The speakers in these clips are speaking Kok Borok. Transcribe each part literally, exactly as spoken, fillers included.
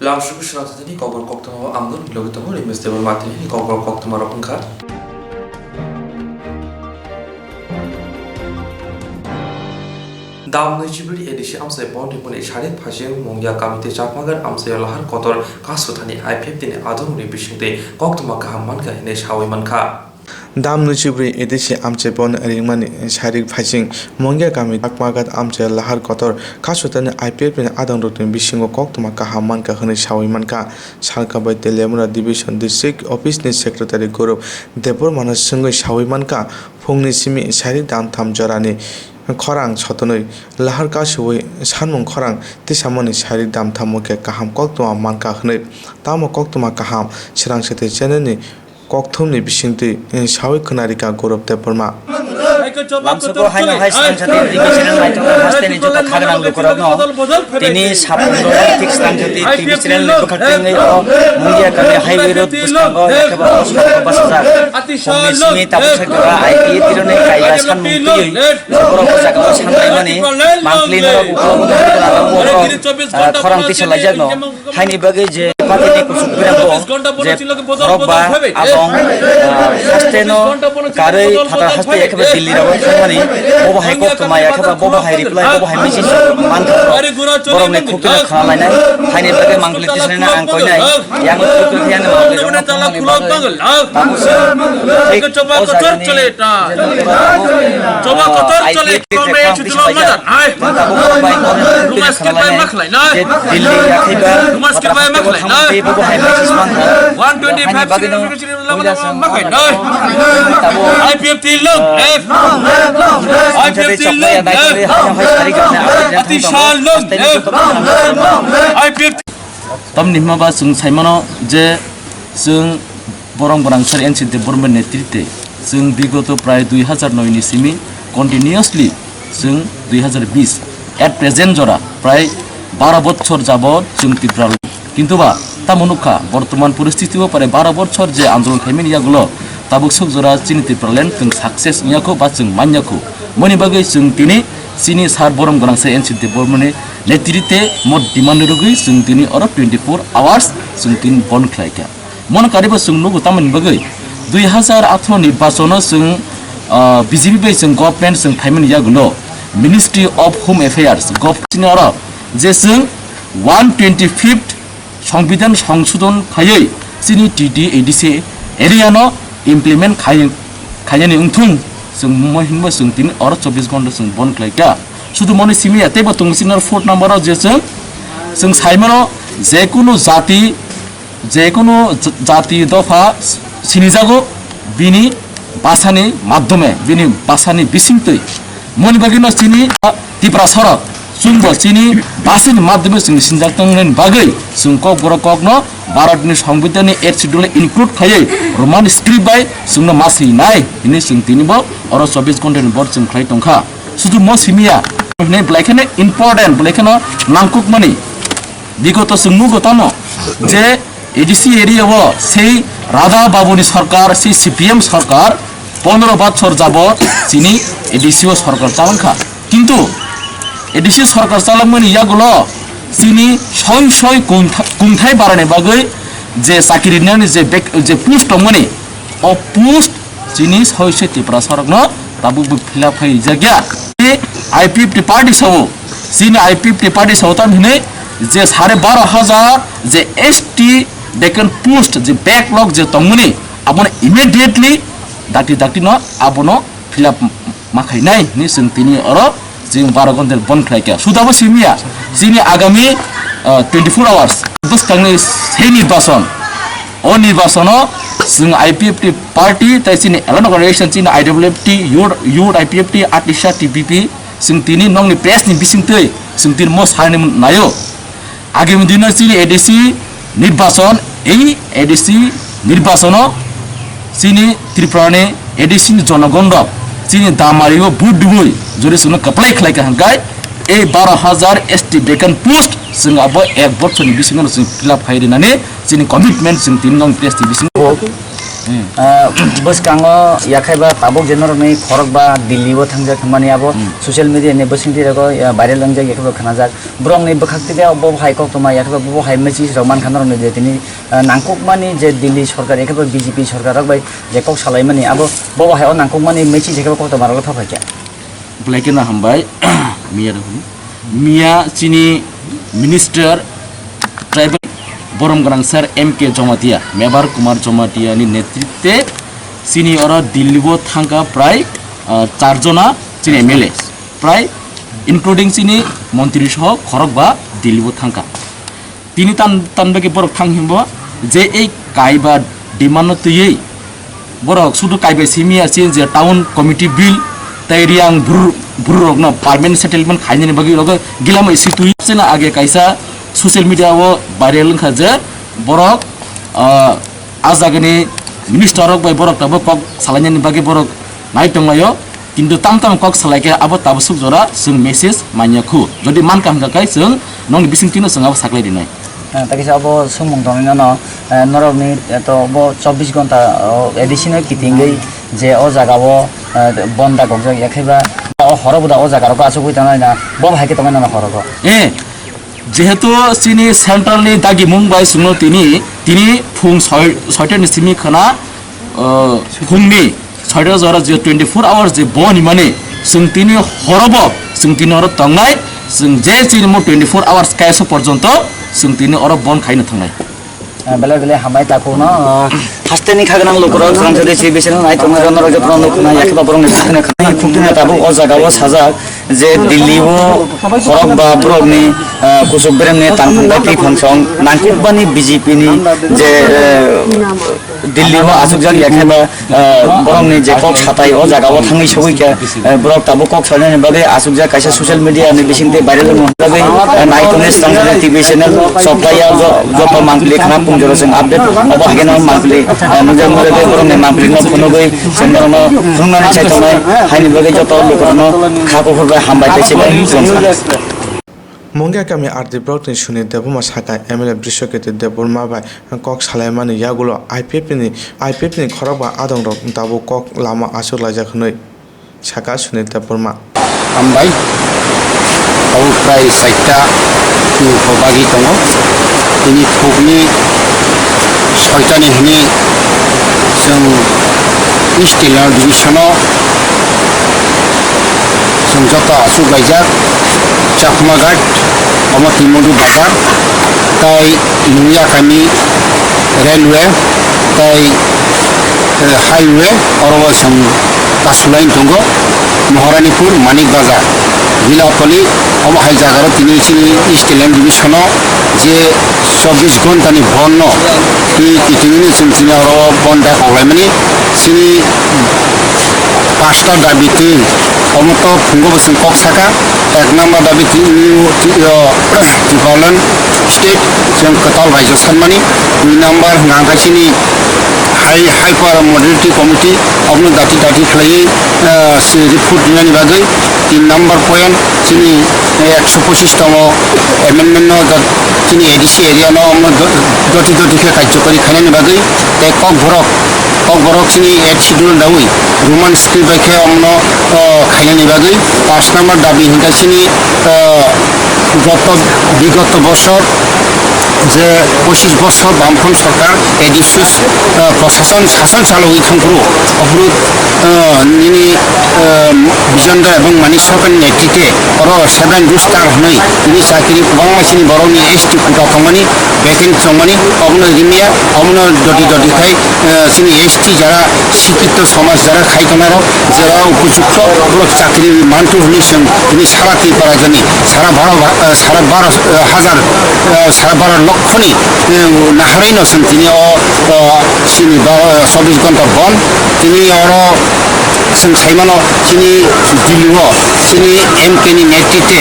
Lamsugwi swnamthathani kokborok koktwma o ang nini logi tongo Rimesh Debbarma, tini kokborok koktwma rok wngkha. Dam nwichibri A D C amchai bon rimani Sarik Phaising Mungya Kamiti Chakmagat amchaio lahar kotor kasuthani I P F T ni adongni bisingtwi koktwma kaham mankha hinwi sawi mankha. Dam nwichibri A D C amchai bon ringmani Sarik Phaising Mungya Kamiti Chakmagat amchaio lahar kotor kasuthani I P F T ni adongrokni bisingo koktwma kaham mankha hinwi sawi mankha. Salka bai Teliamura Division District Office ni Secretary Gourob Debbarmano swngwi sawi mankha, phungni simi Sarik damtham jorani khorang sotonwi lahar kasuwi sanmung khorang tisamani Sarik damthamo khe kaham koktwma mankha hwnwi. Tamo koktwma kaham Swrang Sethi channel ni kokthumni bisingtwi, eh, sawi khwnarikha Gourob Debbarma. Lamsoko haino hai Swrang Sethi T V channel naitoknai hasteni joto khagnang lukurokno tini saphangno thik Swrang Sethi T V channel ni bwkhak tengwi o Mungia kami highway road bwskango yakhe bo o sokno bachajak. Phungni simi tabuk sai jora I P F T rokni kaiya sanmung twiwi borok o jaga o sanlaimani mangpili norok ukologo tongwi tongo, borok, ah, khorang tisa laijakno. Haini bagwi je party ni kusuk birang bo je khorokba abong, ah, haste no karwi phatar haste ekhe ba Delhi rogo thangmani, bobo hai koktwma ekhe ba bobo hai reply, bobo hai message mankha borok. Borok ni khukti no khna lainai, haini bagwi mangpili tisani na ang koinai, yang khukti yang mangpili rok no thangmani bagwi tamo se thik o jaga ni je, ah, I P F T ni kok tamo bai je Delhi yakhiba, Madrasa bo thangmani, bobo hai message mankha. Haini bagwino puila chwng tabo, I P F T long live. I P F T long live. Ati sal long live. I P F T. Tamni hwnba chwng saimano je chwng borok bwrang sar N C Debbarma netrite chwng bigoto prai dui hazar noi ni simi continuously chwng dui hazar bis at present jora prai baro bochor jabot chwng Tripura lo. Kintu ba tamo nukha bortoman poristiti o prai baro bochor je andolon khaimani yagulo tabuk sok jora chini Tipraland chwng success wngya kho ba chwng manya kho. Moni bagwi chwng tini chini sar borom gwnang se N C Debbarmani netrite mo demand rwgwi chwng tini oro twenty four hours chwng tini bon khlaikha. Mono karibo chwng nugo tamoni bagwi dui hazar atharo ni basono chwng, ah, B J P bai chwng government chwng phaimani yagulo Ministry of Home Affairs government oro je chwng one twenty fifth Songbidan songsodon khaiwi chini T T A D C area no implement khai, khainani wngthung chwng mo hinba chwng tini oro chobbish ghonta chwng bon khlaikha. Sudu moni simi ya teibo tongo chini oro fourth number o je chwng, chwng saimano jekunu jati jekunu j-, jati dopha sinijago bini bhasani madhyome, bini bhasani bisingtwi. Moni bagwino chini Tiprasarok chwngbo chini bhasani madhyome chwng sinijak tongmani bagwi chwng kokborok kokno Bharatni Songbidanni Eighth Schedule include khaiwi Roman script bai chwngno ma swinai hinwi chwng tinibo oro chobbish ghontani bor chwng khlai tongkha. Sudu mo simiya hinwi belai kheno important, belai kheno nangkukmani. Bigoto chwng nugo tamo je A D C area o sei Radha Babuni sorkar, sei C P M sorkar pondro bosor jabot chini A D C o sorkar chalangkha. Kintu A D C sorkar chalangmani yagulo chini soi soi kungtha-, kungthai barani bagwi je chakri rinani je bek-, je post tongmani, o post chini soi soi Tiprasarokno tabukbo fill up khai rijak ya. I P F T party sao, chini I P F T party sao tam hinwi je sare baro hajar je S T vacant post je backlog je tongmani, abono immediately dakti dakti no abono fill up ma khainai hinwi chwng tini oro chwng baro ghonta bon khlai kha. Sudabo simiya chini agami, ah, twenty four hours bwskangni sei nirbachon. O nirbachono chwng I P F T party tei chini alone organization chini I W F T, Youth, Youth I P F T, Atisa T P P, chwng tini nokni press ni bisingtwi chwng tini mo sanani naio. Agami dino chini A D C nirbachon, ei A D C nirbachono chini Tripura ni A D C ni jonogon rok chini damario vote dibui jori chwngno kwplai khlai kha hwnkhe ei baro hajar S T vacant post chwng abo ek bochorni bisingo chwng fill up khai rinani chini commitment chwng tini nokni press ni bisingo. Hmm. Ah, bwskango yakhaiba tabuk je norokni khorokba Delhi o thangjak hwnmani abo Hmm. social media ni bwswngtwi rogo, ah, viral wngjak, yakhaiba khnajak. Borokni bwkhak twi bo hai koktwma yakhaiba bo hai message rok mankha norokni je tini, ah, nangkukmani je Delhi sorkar yakhaiba B J P sorkar rok bai je kok salaimani abo bo hai o nangkukmani message yakhaiba koktwma rok le phaphaikha. Belai kheno hambai, Miya rok. Miya chini Minister Tribal Borom Gwnang Sir M K Jamatia, Mebar Kumar Jamatia ni netritwe chini oro Delhi o thangkha prai, ah, char jona chini M L A, prai including chini montri soho khorokba Delhi o thangkha. Tini tan, tan bagwi borok thang himbo je ei kaiba demand no twiwi borok sudu kaiba simi ya, chini je town committee bill tei riang bru-, bru rokno permanent settlement khainani bagwi rogo gilama isi twi. Chini age kaisa social media o viral wngkha je borok, ah, a jagani minister rok bai borok tabuk kok salainani bagwi borok nai tonglaio. Kintu tam tam kok salai khe abo tabuk suk jora chwng message manya khu. Jodi man kaham kha khe chwng nokni bisingtwino chwng abo saklai rinai. Eh, ta kisa abo sumung tongwi nono, eh, norokni, eh, to bo chobbish ghonta, oh, A D C no kitingwi je o jaga o, eh, bon dagokjak ya khe ba o horo bo da o jaga rok asugwi tongnai na bo hai khe tongnai nono horo bo. Eh, jehetu chini central ni dagimung bai chwngno tini, tini phung soi, soita ni simi khana, uh, phungni soita jora je twenty four hours je bo ni mani chwng tini horobo chwng tini oro tongnai, chwng je chini mo twenty four hours kaisa porjonto chwng tini oro bon khaina thangnai. Ah, belai belai hambai takhukno, ah, hasteni khagwnang lukurok, chwng jodi chibisino nai tongna jono rok jotono nukna yakhe ba borokni khuktina khana khuktina tabuk o jaga o sajak. Je Delhi o khorok ba borokni, ah, kuchuk beremni tangthung bai twi phangsong nangkukbani B J P ni je, eh, Delhi o achukjak ya khe ba, ah, borokni je kok satai o jaga o thangwi sogwi khe, eh, borok tabuk kok salainani bagwi achukjak kaisa social media ni bisingtwi viral wngmani bagwi, eh, nai tongwi swkang swkang T V channel software jo-, joto mangpili khana pungjoro chwng update obo haikhe no mangpili, eh, nukjak nukjak borokni mangpili no phunugwi chwng borokno phunuknani chai tongnai haini bagwi joto lukurokno kha kuphur bai hambai tei chibai khulumkha. Mungia kami R D block ni Sunil Debbarma saka M L A Brishaketu Debbarma bai kok salaimani yagulo I P F ni, I P F ni khorokba adongrok tabuk kok lama aswk laijak hwnwi saka Sunil Debbarma. Hambai, tabuk prai saita ni bagwi tongo. Tini phukni soitani hwnwi chwng East Telang Division-o chwng joto achuk laijak, Chakmaghat, omo Twimudu Bazar, tai Nungya Kami Railway, tai, eh, highway, oro o chwng kasulai tongo, Maharanipur, Manik Bazar, Gilapali, omo hai jaga rok tini chini East Telang Division-o je chobbish ghonta ni bon no twi kitingni chwng chini oro bon da koklaimani chini pasta dabi twi omo to phungo bo chwng kok saka ek number dabi twi, twi, o, Tipraland state chwng kwtal raijo sanmani dui number hwnkha khe chini hai, hai para moderating committee obono dati dati khlaiwi, ah, si report rinani bagwi tin number point chini, eh, ekso pochis tamo amendment no jat-, chini A D C area no omo do-, doti doti khe karjokari khainani bagwi tei kokborok, kokborok chini eighth schedule dawi Roman script bai khe omono, ah, khainani bagwi paanch number dabi hwnkha chini, ah, goto, bigoto bosor je pochis bosor Bamfront sorkar A D C, ah, prosason sason chalogwi thangphuru, ophuru, ah, nini, ah, Bijondo ebong Manik sorkarni netritwe oro seven rooster hwnwi tini chakiri kwbangma chini borokni S T quota tongmani, vacant tongmani, obono rimya, obono doti doti khai, ah, chini S T jara sikito somaj jara khai tongnai rok, jera upojukto borok chakri mantu hwnwi chwng tini sara Tripura jani, sara baro, ah, sara baro, ah, hajar, ah, sara baro lokhoni, eh, naharwi no chwng tini o, ah, chini baro, ah, chobbish ghonta bon tini oro chwng saimano chini Delhi o chini M K ni netritwe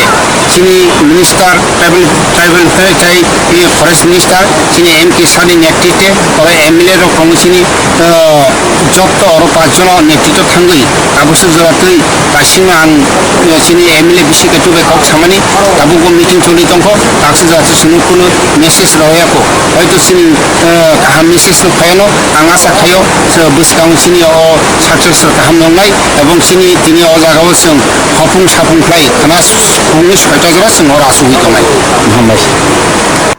Chini minister, tribal, tribal affairs tei, eh, forest minister, chini M K Sani netrite, oro M L A rok tongo chini, eh, jotto oro pach jono netrito thangwi, tabuksa jora twi kasingma ang, eh, chini M L A bisi khe tubai kok samani, tabukbo meeting choli tongkho, taksa jora twi chwngno kuno message royako, hoito chini, eh, kaham message no phaiyano, ang asa khaio, bwskango chini o success kaham nongnai, ebong chini tini o jagao chwng hopung sapung khlai khna songwi soita jora chwng oro asugwi tongnai. Hambai.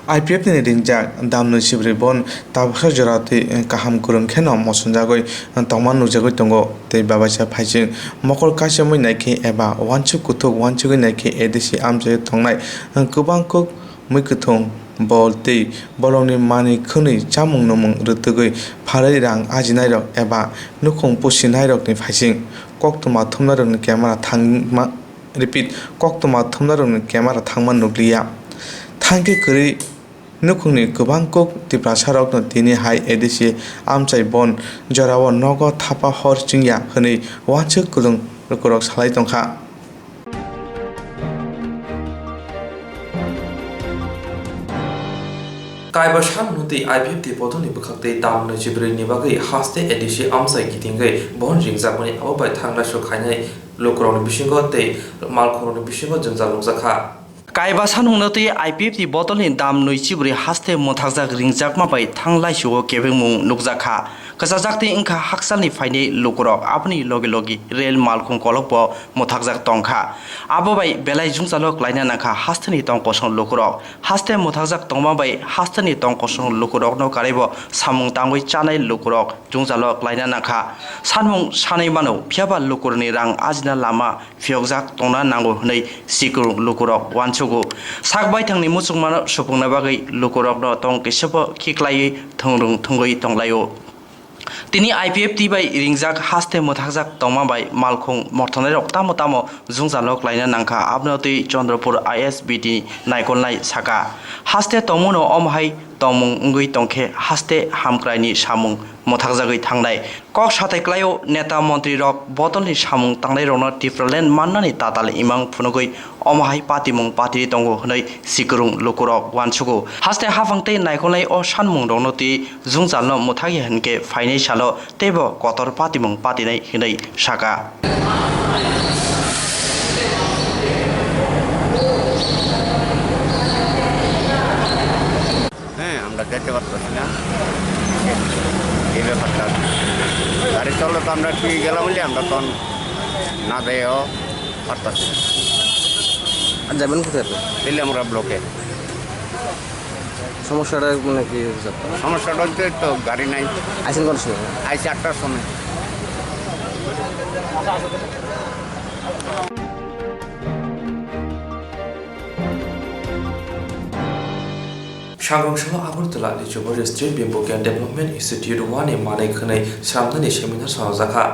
I P F ni ringjak damnwi sibri bon tabuksa jora twi kaham kwrwng kheno mosonjagwi tongma nukjagwi tongo tei babaisa phaising mokol kaichomwi naikhe eba uansuk kuthuk uansugwi naikhe A D C amchaio tongnai kwbang kuk mui kwthwng bol tei bolongni manwi khwnwi chamung nwmung rwtwgwi pharwi rang ajinairok eba nukhung pusinairokni phaising koktwma thumnairokni camera thangma. Repeat, koktwma thumnairokni camera thangma nukliya. Thangkhe kwrwi nukhungni kwbang kuk Tiprasarokno tini hai A D C amchai bon jorao nogo thapa hor chingya hwnwi uansuk kwlwng lukurok salai tongkha. Kaiba san hwnwi twi I P F T bodolni bwkhak tei dam nwichibrwi ni bagwi haste A D C amchai kitingwi bon ringjakmani abo bai thangnai su khainai lukurokni bisingo tei malkhorokni bisingo jwngjal nukjakha. Kaiba san hwnwi twi I P F T bodolni dam nwichibrwi haste mwthakjak ringjakma bai thanglai su o kebengmung nukjakha. Kwchajak tei wngkha hakchalni phainai lukurok, aboni logi logi rel malkhung kolokbo mwthakjak tongkha. Abo bai belai jwngjalo klaina nangkha hasteni tong kosong lukurok. Haste mwthakjak tongma bai hasteni tong kosong lukurokno karwibo samung tangwi chanai lukurok jwngjalo klaina nangkha. Sanmung sanwi mano, phiyaba lukurokni rang ajina lama phiyokjak tongna nango hwnwi sikrung lukurok uansugo. Sak baithangni muchungmano supungna bagwi lukurokno tong kisabo khiklaiwi thwngrwng thwngwi tonglaio. Tini I P F T bai ringjak haste mwthakjak tongma bai malkhung morthonnairok tamo tamo jwngjalo klaina nangkha, abono twi Chandrapur I S B T naikolnai saka. Haste tongmano omo hai tongmung wngwi tongkhe haste hamkraini samung mwthakjagwi thangnai. Kok sathai klaio neta montrirok bodolni samung tangnairokno Tipraland mannani tatal imang phunugwi omo hai patimung patiri tongo hwnwi sikrung lukurok uansugo. Haste haphang tei naikolnai o sanmungrokno twi jwngjalno mwthakya hinkhe phainai salo teibo kotor patimung patinai hinwi saka. হ্যাঁ, আমরা যেতে পারতেছি না। এই ব্যাপারটা। গাড়ি চললে তো আমরা একটু গেলাম বলে আমরা তখন না যাইও পারতেছি না। আর যাবেন কোথায় আপনি? তেলিয়ামুড়া ব্লকে। সমস্যাটা মানে কি হচ্ছে আপনার? সমস্যাটা হচ্ছে তো গাড়ি নাই। আইসেন কোন সময়? আইসি আটটার সময়। Sangrong salo Agartala ni Jubari Street Bimbo Can Development Institute wani manwi khwnwi swnamnani seminar swnamjakha.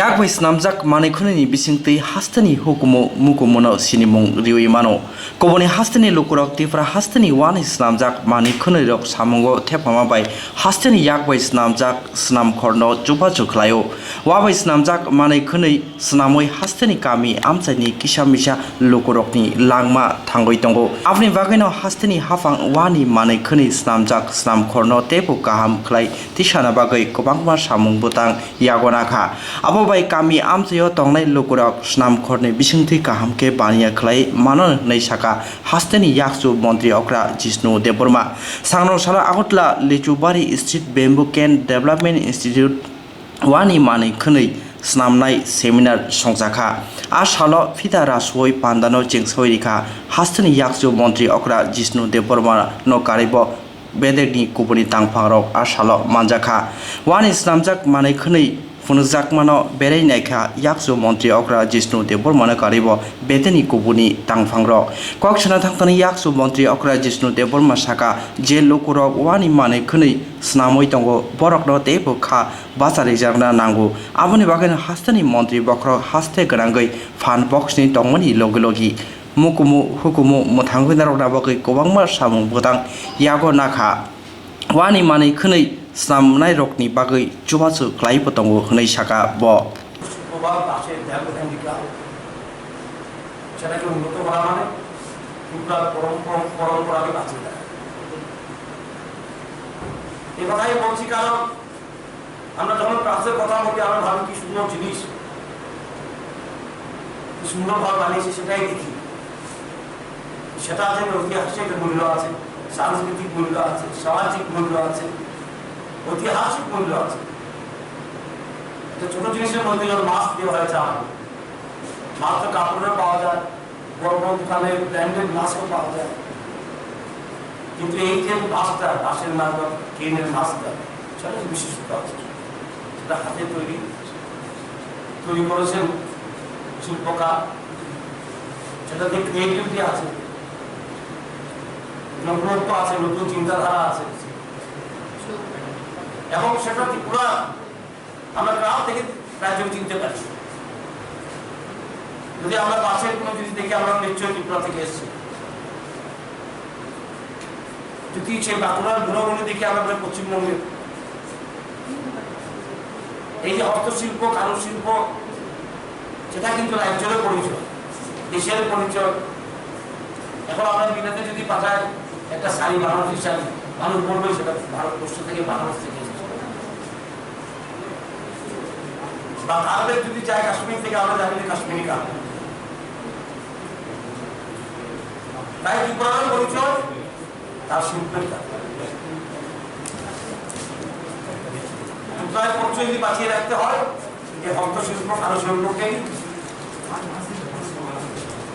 Yak bai swnamjak manwi khwnwini bisingtwi hasteni hukumu mukumuno sinimung riwi mano. Kubuni hasteni lukurok Tripura hasteni wani swnamjak manwi khwnwirok samungo thepama bai hasteni yak bai swnamjak swnamkhorno chubachu khlaio. Wa bai swnamjak manwi khwnwi swnamwi hasteni kami amchaini kisa misa lukurokni langma thangwi tongo. Aboni bagwino hasteni haphang wani manwi khwnwi swnamjak swnamkhorno teibo kaham khlai tisana bagwi kwbangma samung bwtang yago nakha. Abo bai kami amchaio tongnai lukurok swnamkhorni bisingtwi kaham khe baniya khlai mano hwnwi saka hasteni yakchu montri okra Jishnu Debbarma. Sangrong salo Agartala Lichubari Street Bamboo Cane Development Institute wani manwi khwnwi swnamnai seminar songjakha. A salo phita rasuoi pandano chengsawi rikha hasteni yakchu montri okra Jishnu Debbarma no karwibo bedekni kubuni tangphangrok a salo manjakha. Wani swnamjak manwi khwnwi phunukjakmano berai naikha yakchu montri okra Jishnu Debbarmano karwibo bedekni kubuni tangphangrok. Kok sana thangthani yakchu montri okra Jishnu Debbarma saka je lukurok wani manwi khwnwi swnamwi tongo borokno teibo kha bacha rijakna nango. Aboni bagwino hasteni montri bokhorok haste gwnangwi phan boksni tongmani logi logi mukumu hukumu mwthangwi narwkna bagwi kwbangma samung bwtang yago nakha. Wani manwi khwnwi swnamnairokni bagwi chubachu khlaibo tongo hwnwi saka bo. শুক্রবার দাসের দেয়াল লেখা লিখলাম, সেটাকে উন্নত করা মানে ত্রিপুরার পরম-, পরম-, পরম্পরাকে বাঁচিয়ে রাখে। এ কথাই বলছি কারণ আমরা যখন ক্রাফটের কথা বলি, আমরা ভাবি কি সুন্দর জিনিস, কি সুন্দরভাবে বানিয়েছে সেটাই দেখি। সেটা আছে ঐতিহাসিক মূল্য আছে, সাংস্কৃতিক মূল্য আছে, সামাজিক মূল্য আছে, ঐতিহাসিক মূল্য আছে। একটা ছোট জিনিসের মধ্যে যেমন মাস্ক দেওয়া হয়েছে আমাদের, মাস্ক তো কাপড়ের পাওয়া যায়, বড় বড় দোকানে ব্র্যান্ডেড মাস্কও পাওয়া যায়, কিন্তু এই যে মাস্কটা, বাঁশের মাস্ক বা কেনের মাস্কটা, সেটা একটা বিশেষত্ব আছে। সেটা হাতে তৈরি, তৈরি করেছেন শিল্পকার, সেটাতে ক্রিয়েটিভিটি আছে, নতুনত্ব আছে, নতুন চিন্তাধারা আছে। এবং সেটা ত্রিপুরা, আমরা গ্রাম থেকে রাজ্যকে চিনতে পারি। যদি আমরা বাঁশের কোনো জিনিস দেখি, আমরা নিশ্চয়ই ত্রিপুরা থেকে এসেছি। যদি সেই বাঁকুড়ার ঘোড়াগুলি দেখি, আমরা বলি পশ্চিমবঙ্গের। এই যে হস্তশিল্প, কারুশিল্প, সেটা কিন্তু রাজ্যের পরিচয়, দেশের পরিচয়। এখন আমরা বিনাতে যদি পাঠাই একটা শাড়ি, বানারসি শাড়ি, মানুষ বলবে সেটা ভারতবর্ষ থেকে, বানারস থেকে এসেছে। বা কার্পেট যদি যায় কাশ্মীর থেকে, আমরা জানি যে কাশ্মীরি কার্পেট। তাই ত্রিপুরার পরিচয় তার শিল্পের কাজ। ত্রিপুরার পরিচয় যদি বাঁচিয়ে রাখতে হয়, এই হস্তশিল্প, কারুশিল্পকে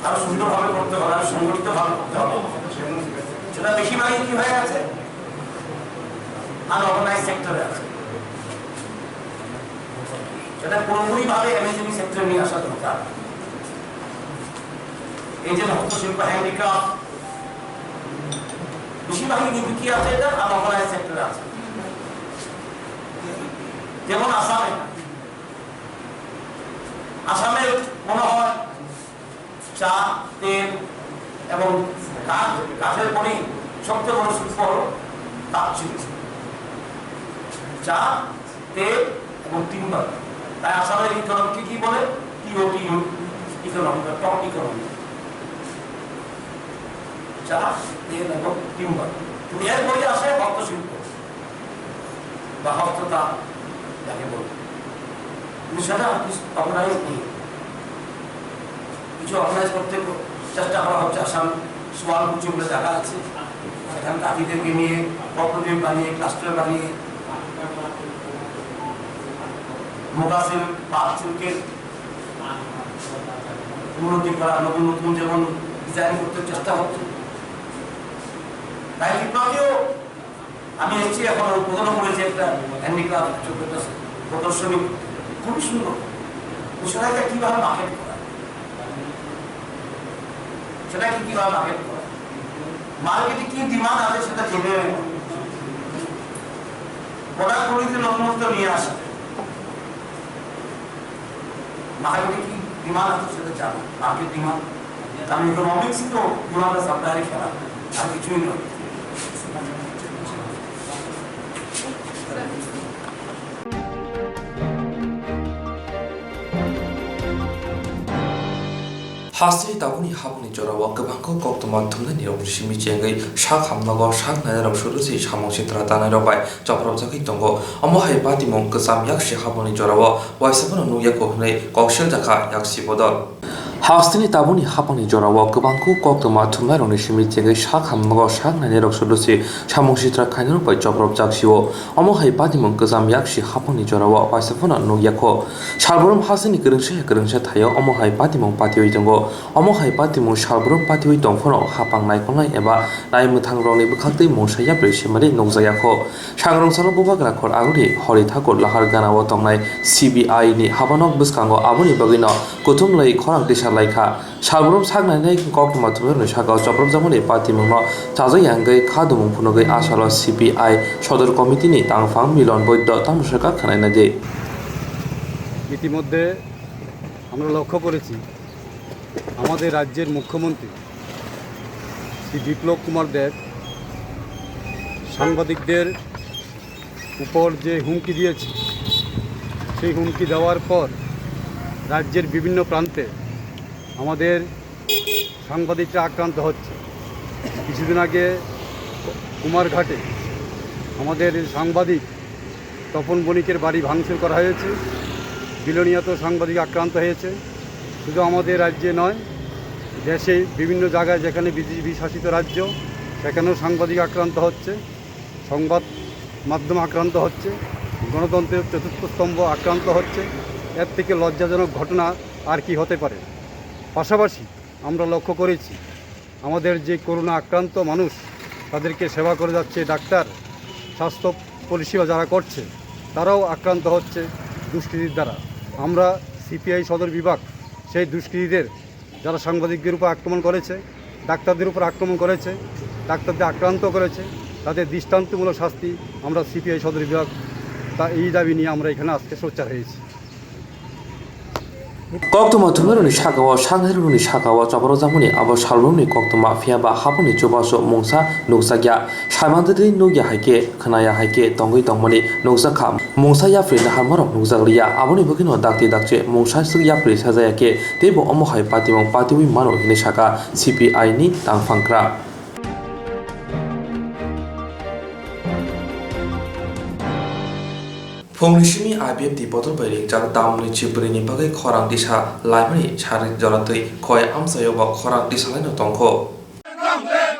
আরো সুন্দরভাবে করতে হবে, আরো সংগঠিতভাবে করতে হবে। সেটা বেশিরভাগই কি হয়ে গেছে? আনঅর্গানাইজ সেক্টরে আছে। সেটা পুরোপুরিভাবে এমএসএমই সেক্টরে নিয়ে আসা দরকার। এই যে হস্তশিল্প, হ্যান্ডিক্রাফট, বেশিরভাগই কিন্তু কি আছে, এটা আনঅর্গানাইজ সেক্টরে আছে। যেমন আসামে, আসামে মনে হয় চা, তেল এবং কাঠ, কাঠের পরেই সবচেয়ে বড় শিল্প হলো তাঁত শিল্প। চা, তেল এবং টিম্বার। তাই আসামের ইকোনমিকে কি বলে? টিওটিও ইকোনমি বা টপ ইকোনমি। চা, তেল এবং টিম্বার। কিন্তু এরপরে আসে হস্তশিল্প বা হস্ততাঁত যাকে বলে। কিন্তু সেটা অর্গানাইজ নেই। কিছু অর্গানাইজ করতে চেষ্টা করা হচ্ছে। আসাম সোয়াল কুচি বলে জায়গা আছে, সেখানে তাঁতিদেরকে নিয়ে কোঅপারেটিভ বানিয়ে, ক্লাস্টার বানিয়ে, মুগা সিল্ক, পাট সিল্কের উন্নতি করা, নতুন নতুন যেমন ডিজাইন করতে চেষ্টা হচ্ছে। তাই ত্রিপুরাতেও আমি এসেছি, এখন উদ্বোধন করেছি একটা হ্যান্ডিক্রাফট প্রদর্শনী, খুবই সুন্দর। তো সেটাকে কিভাবে মার্কেট করা, সেটাকে কিভাবে মার্কেট করা, মার্কেটে কি ডিমান্ড আছে সেটা জেনে নেব। প্রোডাক্টগুলিতে নতুনত্ব নিয়ে আসা, মার্কেটে কি ডিমান্ড আছে সেটা জানো, মার্কেট ডিমান্ড। কারণ ইকোনমিক্স তো ডিমান্ড আর সাপ্লাইয়ের খেলা, আর কিছুই নয়। Hasteni tabukni hapungni jorao kwbangkhe koktwma thumnairokni simi chengwi sak hamnago sak nainai rok sudutwi samung sitra tanairok bai chopropjagwi tongo. Omo hai patimung kwcham yaksi hapungni jorao waisa phano nukya kho hwnwi kok seljakha yaksi bodol. Hasteni tabukni hapungni jorao kwbangkhe koktwma thumnairokni simi chengwi sak hamnago sak nainai rok sudutwi samung sitra khainairok bai chopropjak sio. Omo hai patimung kwcham yaksi hapungni jorao waisa phano nukya kho. Salbrum hasteni kwrwngsa hai kwrwngsa thaio omo hai patimung patiwi tongo. Omo hai patimung salbrum patiwi tong phano hapang naikolnai eba naimwthangrokni bwkhaktwi mungsa yapri swimanwi nukjakya kho. Sangrwngsalo bubagra khor aguni Hori Thakur Lahar ganao tongnai C B I ni habanok bwskango aboni bagwino kuthumlai khorang tisa laikha. Salbrum sak nainai koktwma thumnairokni sakao chopropjakmani patimungno chajak ya wngwi kha dumung phunugwi asalo C P I Sodor Committee ni tangphang Milon Boiddo tamo sakha khwnaina di. ইতিমধ্যে আমরা লক্ষ্য করেছি, আমাদের রাজ্যের মুখ্যমন্ত্রী শ্রী বিপ্লব কুমার দেব সাংবাদিকদের উপর যে হুমকি দিয়েছে, সেই হুমকি দেওয়ার পর রাজ্যের বিভিন্ন প্রান্তে আমাদের সাংবাদিকরা আক্রান্ত হচ্ছে। কিছুদিন আগে কুমারঘাটে আমাদের সাংবাদিক তপন বণিকের বাড়ি ভাঙচুর করা হয়েছে। বিলোনিয়াতেও সাংবাদিক আক্রান্ত হয়েছে। শুধু আমাদের রাজ্যে নয়, দেশে বিভিন্ন জায়গায় যেখানে বিজেপি শাসিত রাজ্য, সেখানেও সাংবাদিক আক্রান্ত হচ্ছে, সংবাদ মাধ্যম আক্রান্ত হচ্ছে, গণতন্ত্রের চতুর্থ স্তম্ভ আক্রান্ত হচ্ছে। এর থেকে লজ্জাজনক ঘটনা আর কি হতে পারে? পাশাপাশি আমরা লক্ষ্য করেছি, আমাদের যে করোনা আক্রান্ত মানুষ, তাদেরকে সেবা করে যাচ্ছে ডাক্তার, স্বাস্থ্য পরিষেবা যারা করছে, তারাও আক্রান্ত হচ্ছে দুষ্কৃতির দ্বারা। আমরা সিপিআই সদর বিভাগ সেই দুষ্কৃতীদের, যারা সাংবাদিকদের উপর আক্রমণ করেছে, ডাক্তারদের উপর আক্রমণ করেছে, ডাক্তারদের আক্রান্ত করেছে, তাদের দৃষ্টান্তমূলক শাস্তি আমরা সিপিআই সদর বিভাগ তা এই দাবি নিয়ে আমরা এখানে আজকে সোচ্চার হয়েছি। Koktwma thumnairokni saka-o, sangnairokni saka-o chobaro jakmani abo salbrumni koktwma, phiya ba haboni chubachu mungsa nukjakya. Saimantwi nukya hai khe, khwnaya hai khe tongwi tongmani nukjak kha. Mungsa yapri naharmarok nukjak liya, aboni bagwino dakti dakche mungsa swk yapri sajaya khe teibo omo hai patimung patiwi mano hinwi saka C P I ni tangphangkra. Phungni simi I P F T bodol bai ringjak tamni chibwrwini bagwi khorang tisa laimani sari joratwi khoi amchaio bo khorang tisalaino tongkho. Long live!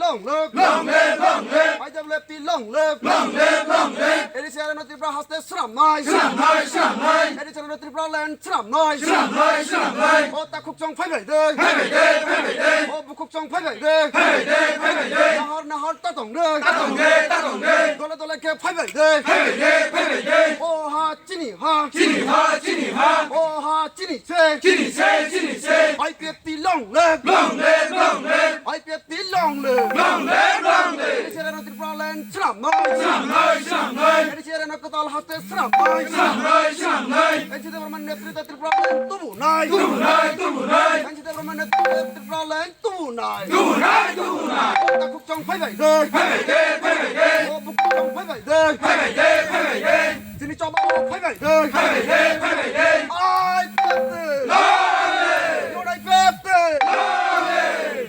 Long live! Long live! Long live! I W F T long live! Long live! Long live! Eri Sera no Tripura haste swnamnai! Swnamnai! Swnamnai! Eri Sera no Tripura land swnamnai! Swnamnai! Swnamnai! O takhuk chong phaibai de! Phaibai de! Phaibai de! O bukhuk chong phaibai de! Phaibai de! Phaibai de! Nahar nahar ta tong de! Ta tong de! Ta tong de! Dole dole khe phaibai de! Phaibai de! Phaibai de! O ha chini ha! Chini ha! Chini ha! O ha chini se! Chini se! Chini se! I P F T long live! Long live! Long live! I P F T long live! Long live! Long live! Eri Sera no Tripura land swnamnai! Swnamnai! Swnamnai! Eri Sera no kwtal haste swnamnai! Swnamnai! Swnamnai! N C Debbarma netritwe Tripura land tubunai! Tubunai! Tubunai! N C Debbarma netritwe Tripura land tubunai! Tubunai! Tubunai! O takhuk chong phaibai de! Phaibai de! Phaibai de! O bukhuk chong phaibai de! Phaibai de! Phaibai de! Chini choba o phaibai de! Phaibai de! Phaibai de! I P F T! Long live! Jorai I P F T! Long live!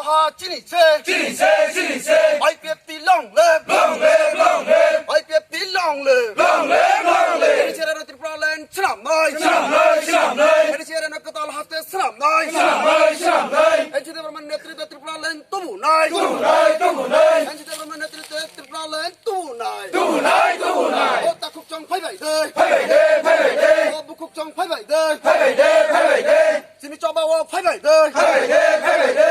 Ha chini se! Chini se! Chini se! I P F T long live! Long live! Long live! I P F T long live! Long live! Long live! Eri Sera no Tripura land swnamnai! Swnamnai! Swnamnai! Eri Sera no kwtal haste swnamnai! Swnamnai! Swnamnai! N C Debbarma netritwe Tripura land tubunai! Tubunai! Tubunai! N C Debbarma netritwe Tripura land tubunai! Tubunai! Tubunai! O takhuk chong phaibai de! Phaibai de! Phaibai de! O bukhuk chong phaibai de! Phaibai de! Phaibai de! Chini choba o phaibai de! Phaibai de! Phaibai de!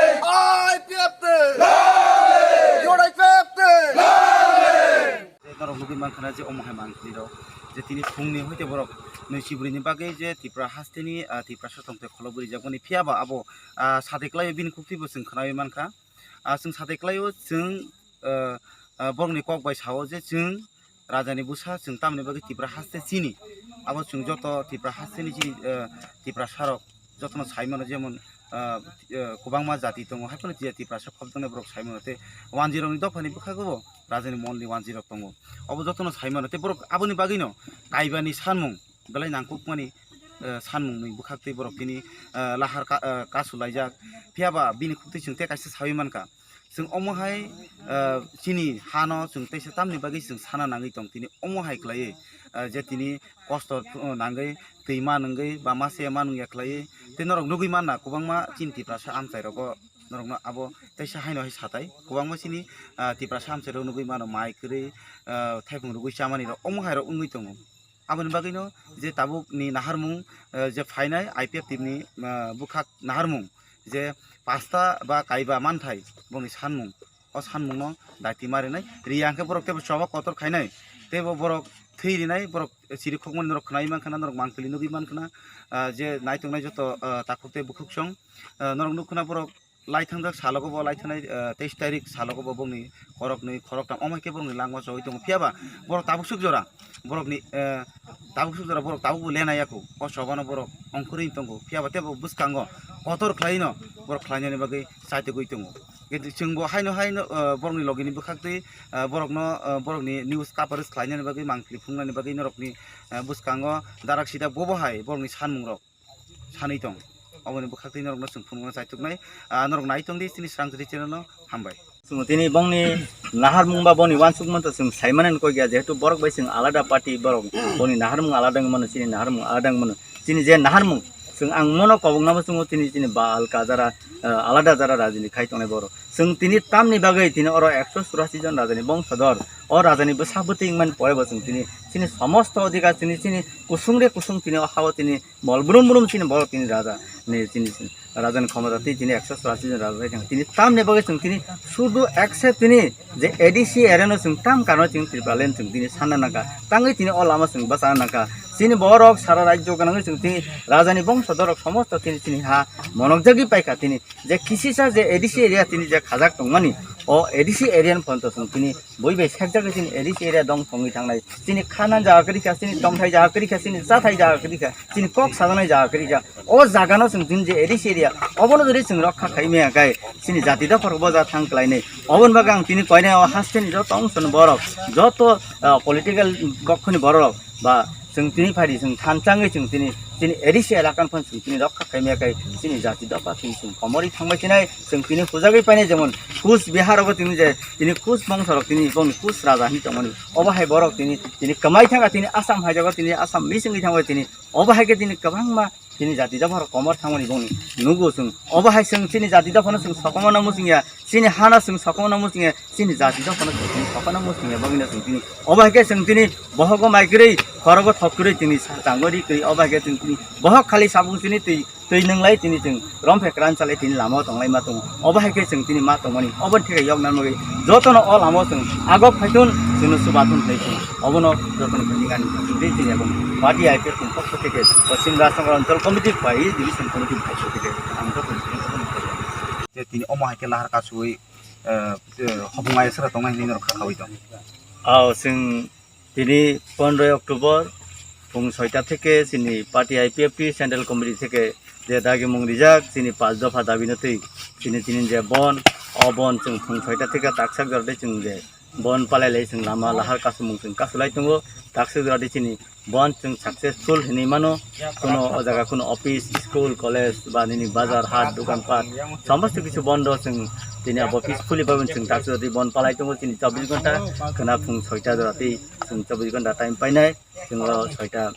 I P F T! Long live! Jorai I P F T! Long live! Norok nugwi mankha na je omo hai mankhlirok je tini phungni hoite borok nwi chibrwini bagwi je Tripura hasteni, ah, Tiprasa tongthai khulobwi rijakmani, phiya ba abo, ah, sade kwlaio bini khuktwibo chwng khnawi mankha. Ah, chwng sade kwlaio chwng, ah, ah, borokni kok bai sao je chwng rajani bwsa chwng tamoni bagwi Tipra haste chini. Abo chwng joto Tipra hasteni chini, ah, Tiprasarok jotono sai mano, jemon, ah, ah, kwbangma jati tongo, haiphano Tiprasa khobjaknai borok sai mano, tei wanjwirokni dophani bwkhago bo rajani molni wanjwirok tongo. Obo jotono sai mano, tei borok aboni bagwino kaibani sanmung belai nangkukmani, eh, sanmungni bwkhaktwi borok tini, eh, lahar ka-, eh, kasu laijak. Phiya ba bini khuktwi chwng tei kaisa saui mankha. Chwng omo hai, eh, chini hano chwng teisa tamni bagwi chwng sana nangwi tong, tini omo hai khlaiwi, eh, je tini kosto, eh, nangwi twi ma nungwi ba ma se ma nungya khlaiwi. Tei norok nugwi manna kwbangma chini Tiprasa amchairogo norokno abo teisa haino hai satai. Kwbangma chini, ah, Tiprasa amchairok nugwi mano mai kwrwi, ah, thaipung rwgwi chamani rok omo hai rok wngwi tongo. Aboni bagwino je tabukni naharmung, eh, je phainai I P F T ni, eh, bwkhak naharmung je pasta ba kaiba manthai bongni sanmung, o sanmungno daiti ma rinai. Riya hwnkhe borok teibo choba kotor khainai, teibo borok thwi rinai, borok chirikhokmani norok khwnai mankha na, norok mangpili nugwi mankha na, ah, je naitongnai joto, ah, takhuk tei bukhuksong, ah, norok nukha na borok lai thangjak salogo bo, lai thangnai, eh, teis tarik salogo bo bongni khoroknwi khoroktham omo hai khe borokni langma chogwi tongo. Phiya ba borok tabuk suk jora borokni, eh, tabuk suk jora borok tabuk bo lena yaku. O chobano borok ongkhorwi tongo. Phiya ba teibo bwskango kotor khlaino borok khlainani bagwi chaitugwi tongo. Kintu chwng bo haino haino, eh, borokni logini bwkhaktwi, eh, borokno, eh, borokni news coverage khlainani bagwi, mangpili phungnani bagwi norokni, eh, bwskango darak sida bobo hai borokni sanmungrok sanwi tong. Oboni bwkhaktwi norokno chwng phunukna chaituknai, ah, norok nai tongdi chini Srangchari channel no. Hambai. Chwng tini bongni naharmung ba boni uansukmung to chwng saimani kok ya, jehetu borok bai chwng alada party, borok boni naharmung alada wng mano, chini naharmung alada wng mano. Chini je naharmung, chwng ang mono koboknabo chwngo, tini chini ba alka jara, ah, alada jara rajini khai tongnai borok. Chwng tini tamni bagwi tini oro ekso churasi jon rajani bongso dor, o rajani bwsa bwtwi wngmani porebo chwng tini chini somosto odhikar, chini, chini kusung re kusung tini o hao tini mol brum brum chini borok tini raja ni chini, chini rajani khomota twi tini ekso churasi jon raja khai thang. Tini tamni bagwi chwng tini sudu ekse tini je A D C area no chwng tam karno chwng Tripura land chwng tini sanna nangkha. Tangwi tini o lama chwng bachana nangkha. Chini borok sara rajyo gwnangwi chwng tini rajani bongso dorok somosto tini chini ha monokjagwi paikha tini. Je kisisa je A D C area tini je khajak tongmani, o A D C area ni phanto chwng tini bui bai sekjagwi chini A D C area dong thongwi thangnai. Chini khana jaga kwrwi kha, chini tongthai jaga kwrwi kha, chini chathai jaga kwrwi kha, chini kok sajaknai jaga kwrwi kha. O jaga no chwng tini je A D C area, obono jodi chwng rokha khai maya khe chini jati dophar bo ja thang kwlainai. Oboni bagwi ang tini koinai o haste ni joto ongso ni borok, joto, ah, political bokhoni borok, ba chwng tini phaidi chwng thanchangwi chwng tini, chini A D C elaka no phano chwng tini rokha khai maya khe chini jati dopha tini chwng komorwi thangbai chinai, chwng tini hujagwi painai, jemon Kuch Bihar rogo tini je tini Kuch bongso rok tini bongni Kuch raja hin tongmani, obo hai borok tini, tini kwmai thangkha tini Assam hai jago tini Assam misingwi thangbai tini, obo hai khe tini kwbangma tini jati dopha rok komor thangmani bongni nugo chwng, obo hai chwng chini jati dopha no chwng sokomorno muchungya, chini hano chwng sokomorno muchungya, chini jati dophano chwng tini sokomorno muchungya bagwino chwng tini. Obo hai khe chwng tini bohogo mai kwrwi, khorogo thok kwrwi tini sa-, chango ri kwrwi. Obo hai khe chwng tini bohok khali sabung chini twi, twi nwnglai tini chwng romphek ran chalai tini lama o tonglai ma tongo. Obo hai khe chwng tini ma tongmani. Obo theke yok nan bagwi jotono o lama o chwng agok phaithun chwngno chubathun hinwi chwng obono jotono khatingani chwng tini chini ebong party I P F ni pokho theke Paschim Rajnagar Anchal Committee bai Division Committee pokho theke ang jotono je tini omo hai khe lahar kasui, eh, eh, hopung ayasara tongnai hinwi norok kha khaui tong. Ao chwng tini pondroi October phung soita theke chini party I P F T Central Committee theke je dagimung rijak chini pash dopha dabi no twi chini tini je bon, o bon chwng phung soita theke taksak jora de chwng je bon palai lai chwng lama lahar kasumung chwng kasulai tongo, taksak jora de chini bon chwng successful hinwi mano. Kuno o jaga kuno office, school, college ba nini bazar, hat, dokan pat, somosto kichu bondo. Chwng tini abo peacefully babin chwng taksa jora twi bon palai tongo. Chini chobbish ghonta khwna phung soita jora twi chwng chobbish ghonta time painai. Chwng o soita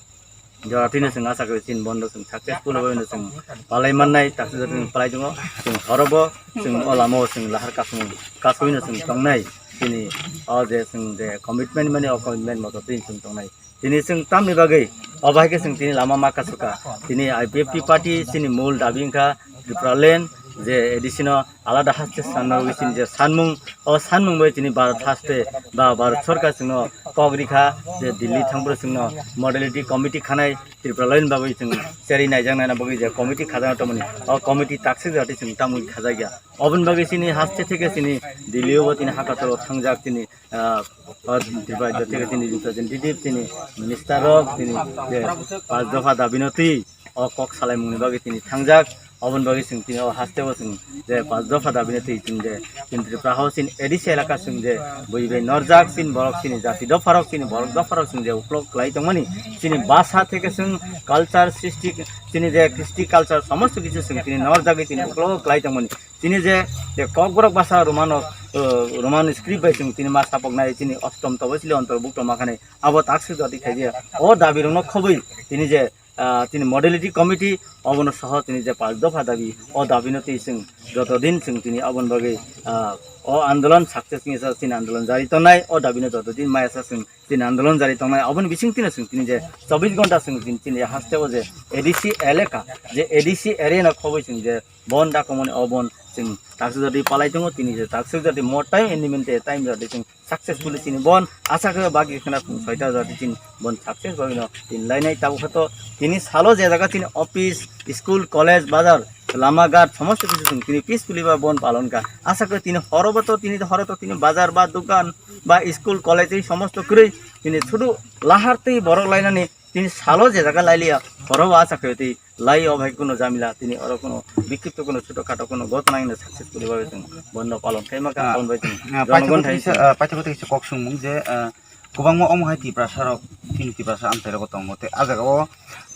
jora twino chwng asa khe chini bondo chwng successful babino chwng palai mannai, taksa jora twi palai tongo. Chwng horobo chwng o lama o chwng lahar kasung kasungino chwng tongnai. Chini o je chwng je commitment mani, o commitment moto twi chwng tongnai. Tini chwng tamni bagwi obo hai khe chwng tini lama ma kasuka. Tini I P F T party chini mul dabi wngkha Tripura land, je A D C no alada haste sanna bagwi chini je sanmung, o sanmung bai tini Bharat haste ba Bharat Sarkar chwngno kok rikha je Delhi thangphuru chwngno modality committee khanai Tripura land bagwi chwng cherwi naijaknaina bagwi je committee khajana tongmani, o committee taksik jora twi chwng tamwi khajakya. Oboni bagwi chini haste theke chini Delhi o bo tini hakatoro thangjak chini ah, o Tripura rajyo theke tini representative, tini minister rok, tini je pash dopha dabi no twi o kok salaimungni bagwi tini thangjak. Oboni bagwi chwng tini o haste o chwng je pash dopha dabi no twi chwng je chini Tripura hao chini A D C elaka chwng je bui bai norjak chini borok chini jati dopha rok chini borok dopha rok chwng je uklok kwlai tongmani chini basa theke chwng culture, srishti, chini je kristi culture somosto kichu chwng tini norjagwi tini uklok kwlai tongmani. Chini je, je Kokborok basa Romano, uh, Roman script bai chwng tini ma sapoknai, chini ostom tobosili ontorbukto ma khanai, abo taksik jora twi khaijaya. O dabi rokno khobwi tini je, ah, tini modality committee obono soho tini je pash dopha dabi, o dabi no twi chwng joto din chwng tini oboni bagwi, ah, o andolon success wngya sa chini andolon jari tongnai, o dabi no joto din maya sa chwng chini andolon jari tongnai, oboni bising tino chwng tini je chobbish ghonta chwng chini, chini haste o je A D C elaka, je A D C area no khobwi chwng je bon dakomoni o bon chwng taksik jora twi palai tongo, tini je taksik jora twi more time and niminte time jora twi chwng successfully chini bon asa khe bagi khna phung soita jora twi chini bon success bagwi no tini lainai. Tabuk khe to tini salo je jaga chini office, school, college, bazar, lama ghat somosto kichu chwng tini peacefully ba bon palon kha. Asa khe tini horo bo to tini horo to tini bazar ba dokan ba school, college ei somosto kwrwi tini sudu lahar twi borok lainani tini salo je jaga lailiya horo bo asa khe twi lai o bhai kuno jamila tini oro kuno bikhipto kuno chuto khato kuno ghotona hino successfully bhabe chwng bondo palon khaima kha. Ah, palon bai chwng ah, jonogon paithago thai twi sa, chwng ah, paithago twi sa kok swngmung je, ah, kwbangma omo hai Tiprasa rok, chini Tiprasa amchai rogo tongo tei ah jaga o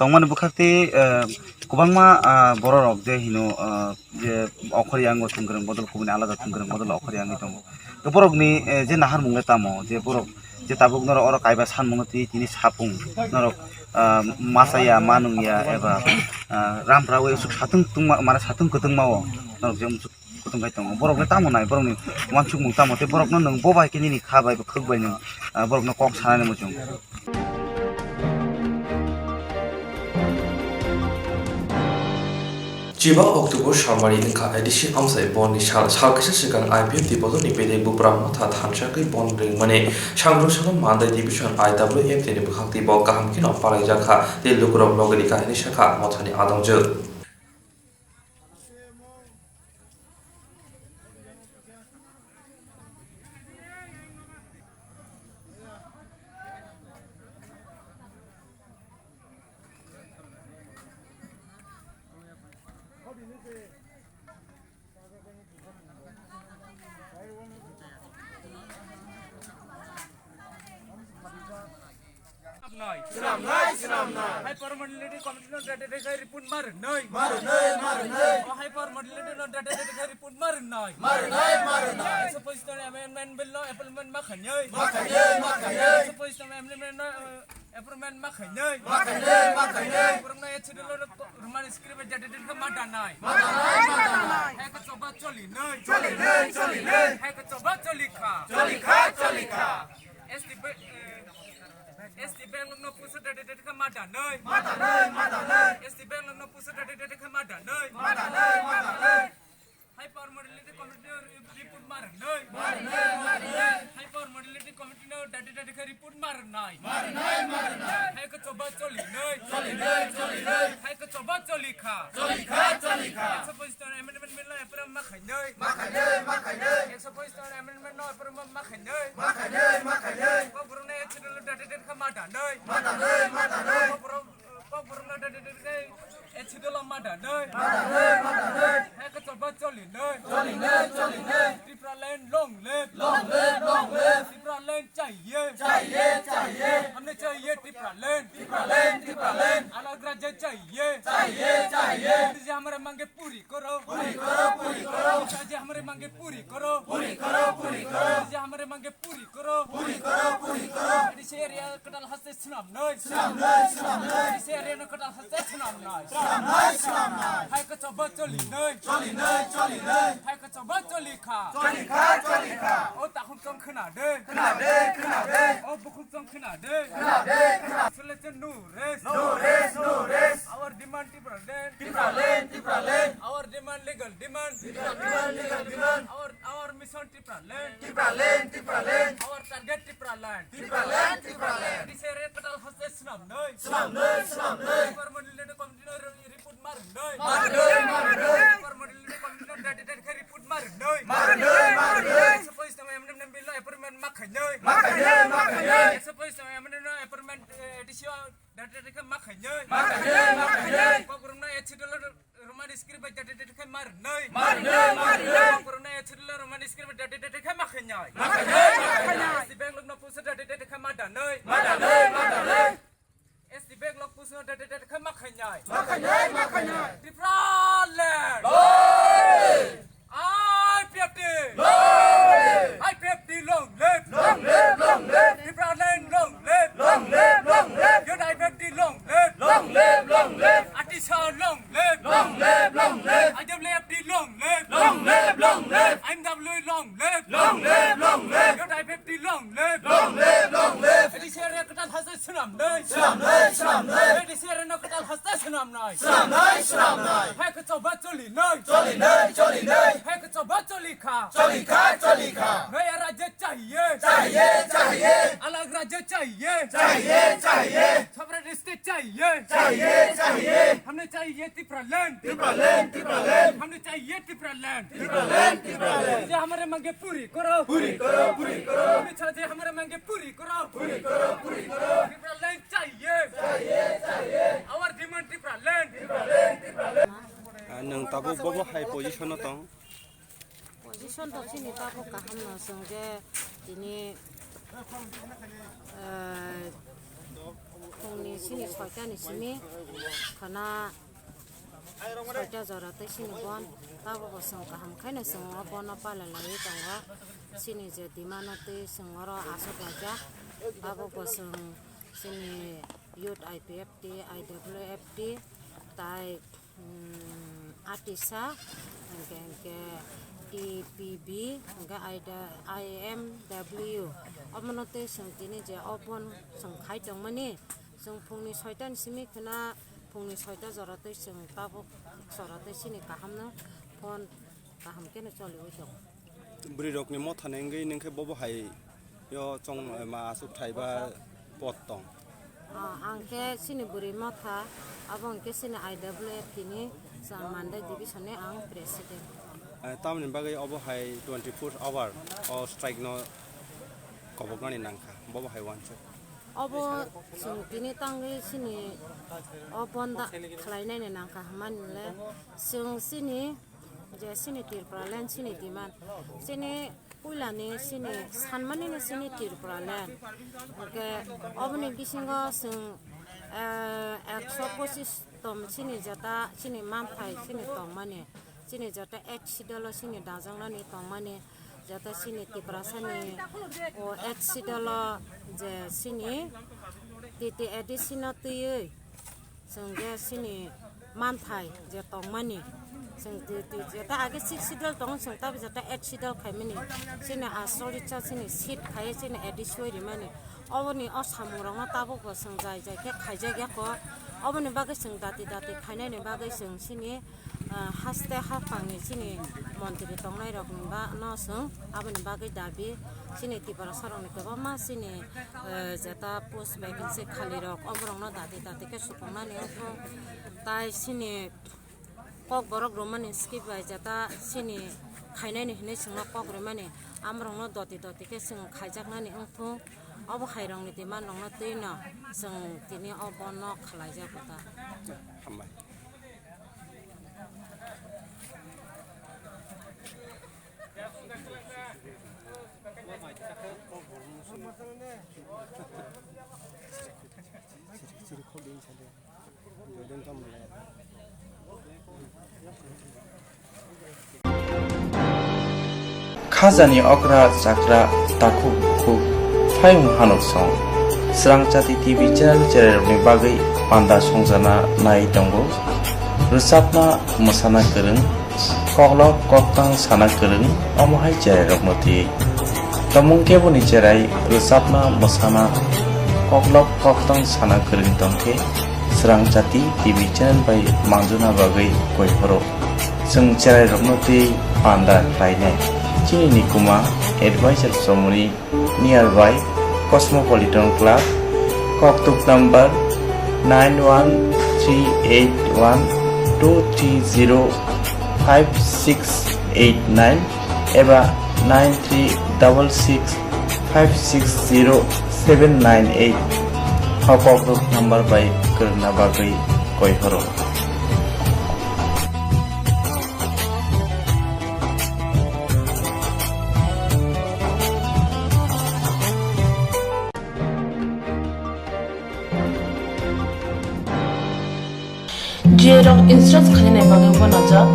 tongmani bwkhak tei, eh, kwbangma, ah, bororok je hino, ah, je okhoryango thwngkwrwng bodol kubuni alada thwngkwrwng bodol okhoryangi tongo. Tei borokni, eh, je naharmung le tamo je borok je tabuk norok oro kaiba sanmungno twi tini sapung norok, ah, machaya manungya eba, ah, ramprawi usuk satung tungma mane satung kwtwngmao norok je usuk kutung khai tongo. Borok le tamo nai, borokni uansukmung tamo, tei borokno nwng bo bai khe nini kha bai, khwk bai nwng, ah, borokno kok sanani muchung. Chiba October salmari wngkha A D C amsai bonni sal. Sal kisa swkang I P F T ni bodolni bedek buphra motha thansa khe bon ringmani sangrung salo Mandai division I W F T ni bwkhak tei bo kaham kheno palaijak kha tei lukurok logi rikha hinwi sakha mothani adongjwk. Swnamnai. Swnamnai, swnamnai. High power modality committee no data data report ma rwnai. Ma rwnai, ma rwnai. O high power modality no data data report ma rwnai. Ma rwnai, ma rwnai. Ekso pochis amendment bill no appointment ma khainai. Ma khainai, ma khainai. Ekso pochis amendment no, eh, appointment ma khainai. Ma khainai, ma khainai. Borokno H D L no Roman script data data ma danai. Ma danai, ma danai. Hai ka choba choli nai. Choli nai, choli nai. Hai ka choba choli kha. Choli kha, choli kha. S T bank, eh, S T bank no pusu date date kha ma da nai. Ma da nai, ma da nai. S T bank no pusu date date kha ma da nai. Ma da nai, ma da nai. High power modality committee no re-, report ma rwnai. Ma rwnai, ma rwnai. High power modality committee no date date kha report ma rwnai. Ma rwnai, ma rwnai. Hai ka choba choli nai. Choli nai, choli nai. Hai ka choba choli kha. Choli kha, choli kha. Ekso pochis amendment bill no approve ma khainai. Ma khainai, ma khainai. Ekso pochis amendment no approve ma khainai. Ma khainai, ma khainai. Kokborok no H D L date date kha ma danai. Ma danai, ma danai. Kokborok, kokborok no date date kha H D L ma danai. Ma danai, ma danai. Hai ka choba choli nai. Choli nai, choli nai. Tipraland long live. Long live, long live. Tipraland chahiye. Chahiye, chahiye. Humne chahiye Tipraland. Tipraland, Tipraland. Alag rajya chahiye. Chahiye, chahiye. Hamne je hamare mange puri karo. Puri karo, puri karo. Hamne je hamare mange puri karo. Puri karo, puri karo. Hamne je hamare mange puri karo. Puri karo, puri karo. A D C area kwtal haste swnamnai. Swnamnai, swnamnai. A D C area no kwtal haste swnamnai. Swnamnai, swnamnai. Hai ka choba choli nai. Choli nai, choli nai. Hai ka choba choli kha. Choli kha, choli kha. O takhuk chong khna de. Khna de, khna de. O bukhuk chong khna de. Khna de, khna. Sule chen no rest. No rest, no rest. Our demand Tipraland. Tipraland, Tipraland. Our demand legal demand. Legal demand, legal demand. Our, our mission Tipraland. Tipraland, Tipraland. Our target Tipraland. Tipraland, Tipraland. A D C area kwtal haste swnamnai. Swnamnai, swnamnai. Permanent committee no re-, report ma rwnai. Ma rwnai, ma rwnai. Permanent committee no date date kha report ma rwnai. Ma rwnai, ma rwnai. Ekso pochis amendment bill no appointment ma khainai. Ma khainai, ma khainai. Ekso pochis amendment no appointment, eh, A D C o date date kha ma khainai. Ma khainai, ma khainai. Kokborok no H D L Roman script bai date date kha ma rwnai. Ma rwnai, ma rwnai. Kokborok no H D L Roman script bai date date kha ma khainai. Ma khainai, ma khainai. S T bank lok no pusu date date kha ma danai. Ma danai, ma danai. S T bank lok pusu date date kha ma khainai. Ma khainai, ma khainai. Tipraland. Long live! I P F T! Long live! I P F T long live! Long live, long live! Tipraland long live! Long live, long live! Youth I P F T long live! Long live, long live! Atisa long live! Long live, long live! I W F T long live! Long live, long live! M W long live! Long live, long live! Youth I P F T long live! Long live, long live! A D C area kwtal haste swnamnai. Swnamnai, swnamnai. A D C area no kwtal haste swnamnai. Swnamnai, swnamnai. Hai ka choba choli nai. Choli nai, choli nai. Hai ka choba choli kha. Choli kha, choli kha. Naya rajya chahiye. Chahiye, chahiye. Alag rajya chahiye. Chahiye, chahiye. Separate state chahiye. Chahiye, chahiye. Humne chahiye Tipraland. Tipraland, Tipraland. Humne chahiye Tipraland. Tipraland, Tipraland. Ye hamare mange puri karo. Puri karo, puri karo. Puri cha je hamare mange puri karo. Puri karo, puri karo. Tipraland chahiye. Chahiye, chahiye. Our demand Tipraland. Tipraland, Tipraland. Ah, nwng tabuk bobo hai position o tong? Position to chini tabuk kaham no chwng je tini, eh, Phungni sini soita ni simi khana soita jora tei sini bon, tabukbo chwng kaham khaino chwng o bono pala laiwi tongo. Sini je demand o twi chwng oro aswk laijak, tabukbo chwng sini Youth I P F T, I W F T, tai um, atisa, hingke, hingke T P B, hingke I M W. Omono tei chwng tini je o bon chwng khai tongmani, chwng phungni soita ni simi khwna, phungni soita jora tei chwng tabuk jora tei chini kahamno phone kaham keno choliwi tongo. Bwrwi rokni motha ni wngwi nungkhe bobo hai yo chong ma aswk thai ba pot tong. Ah, ang khe chini bwrwi motha, abo hwnkhe chini I W F T ni Mandai division ni ang president. Eh, tamoni bagwi obo hai twenty four hour o strike no koboknani nangkha, bobo hai wansuk. Obo chwng tini tangwi chini o bonda khlainani nangkha hwnmani le chwng chini je chini Tripura land chini demand, chini puilani chini sanmani ni chini Tripura land. Hwnkhe oboni bisingo chwng, eh, ekso pochis tom chini jeta chini manthai chini tongmani, chini jeta eight schedule o chini dajaknani tongmani, jeta chini Tiprasani o eight schedule o je chini T T A D C no twiwi chwng je chini manthai je tongmani, chwng twi twi jeta age six schedule tongo, chwng tabuk jeta eight schedule khaimani, chini asoricha chini seat khaiwi chini A D C o rimani. Oboni o samungrokno tabukbo chwng jai jai khe khaijak ya kho. Oboni bagwi chwng dati dati khainani bagwi chwng chini, ah, haste haphangni chini montri tongnairokni ba-, no chwng aboni bagwi dabi chini Tiprasarokni kwbangma chini, eh, jeta post vacancy khalirok oborokno dati dati khe supungnani wngkha. Tai chini Kokborok rwmani skip bai jeta chini khainani hinwi chwngno kok rwmani, amorokno doti doti khe chwng khaijaknani wngthung. Obo hairokni demand rokno twino chwng tini o bono khlaijak kota. Hambai. Khajani okra chakra takhuk bukhuk phaiyung hanuk song. Srangchati T V channel chererokni bagwi panda songjana nai tongo. Rwchapna mwsana kwrwng, koklop koktang sana kwrwng, omo hai chererokno twi. Tomung keboni cherai rwchapna mwsana koklop koktang sana kwrwng tongkhe Srangchati T V channel bai manjuna bagwi koi phoro. Chwng cherairokno twi panda khlainai. Chini nikuma advisor chomoni nearby Cosmopolitan Club, koktuk number nine one three eight one two three zero five six eight nine eba nine three double six five six zero seven nine eight. O koktuk number bai kwrwngna bagwi koi horo. Jerok insurance khainani bagwi uanajak,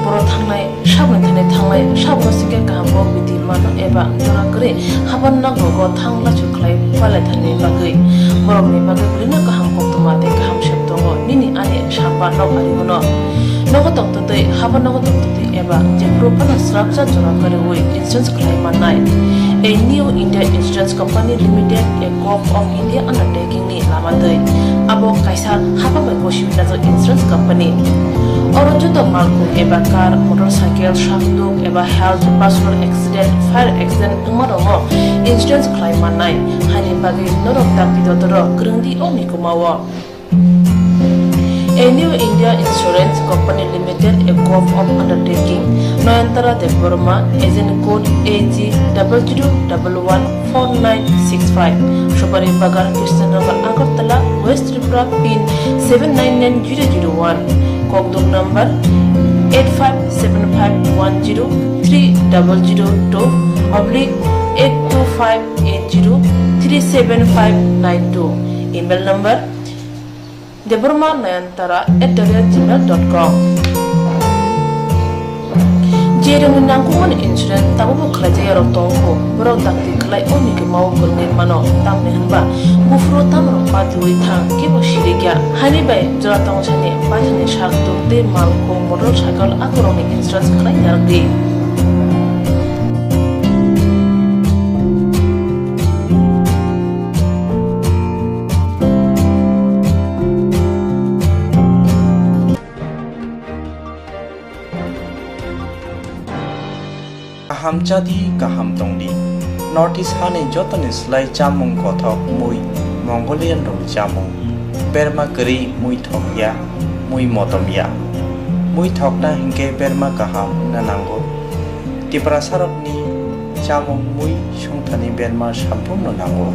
borok thangnai, saboni thani thanglai, saboni singkhe kaham kok bidi mano eba jora kwrwi haban nogo thang lachu khlai palai thani bagwi, borokni bagwi bwrwino kaham koktwma tei kaham sep tongo, nini ani samba nok ari uno. Nogo tongtwtwi, haban nogo tongtwtwi eba jephuru phano srapsa jora kwrwi insurance khlai mannai. A New India Insurance Company Limited, a Govt of India undertaking ni lama twi. Abo kaisa hapha bai gosi wngjak insurance company. Oro joto malkhung eba car, motorcycle, sakduk eba health, personal accident, fire accident wngma rokno insurance khlai mannai. Haini bagwi norok dakti dotoro kwrwng di o nikuma o. A New India Insurance Company Limited, a Govt of undertaking, Noyantara Debbarma, agent code A G double zero double one four nine six five, Supari Bagan, Krishnanagar, Agartala, West Tripura, pin seven nine nine zero zero one, kokduk number eight five seven five one zero three double zero two oblique eight two five eight zero three seven five nine two. Email number: debbarma nayantara at the rate gmail dot com. Jerwngni nangkukmani insurance tabukbo khlaijak yarok tongkho, borok dakti khlai o mikimao kwrwngwi mano, tamni hwnba buphuru tamrok patiwi thang, kebo sirikya. Haini bai jora tongthani baithani sak tuk tei malkhung motorcycle akorokni insurance khlai yarwkdi. Kaham chadi, kaham tongdi. North East hani jotoni slai chamung kothok mui Mongolian rokni chamung. Berma kwrwi mui thokya, mui motomya. Mui thokna hinkhe berma kaham wngna nango. Tiprasarokni chamung mui songthani berma samphurno nango.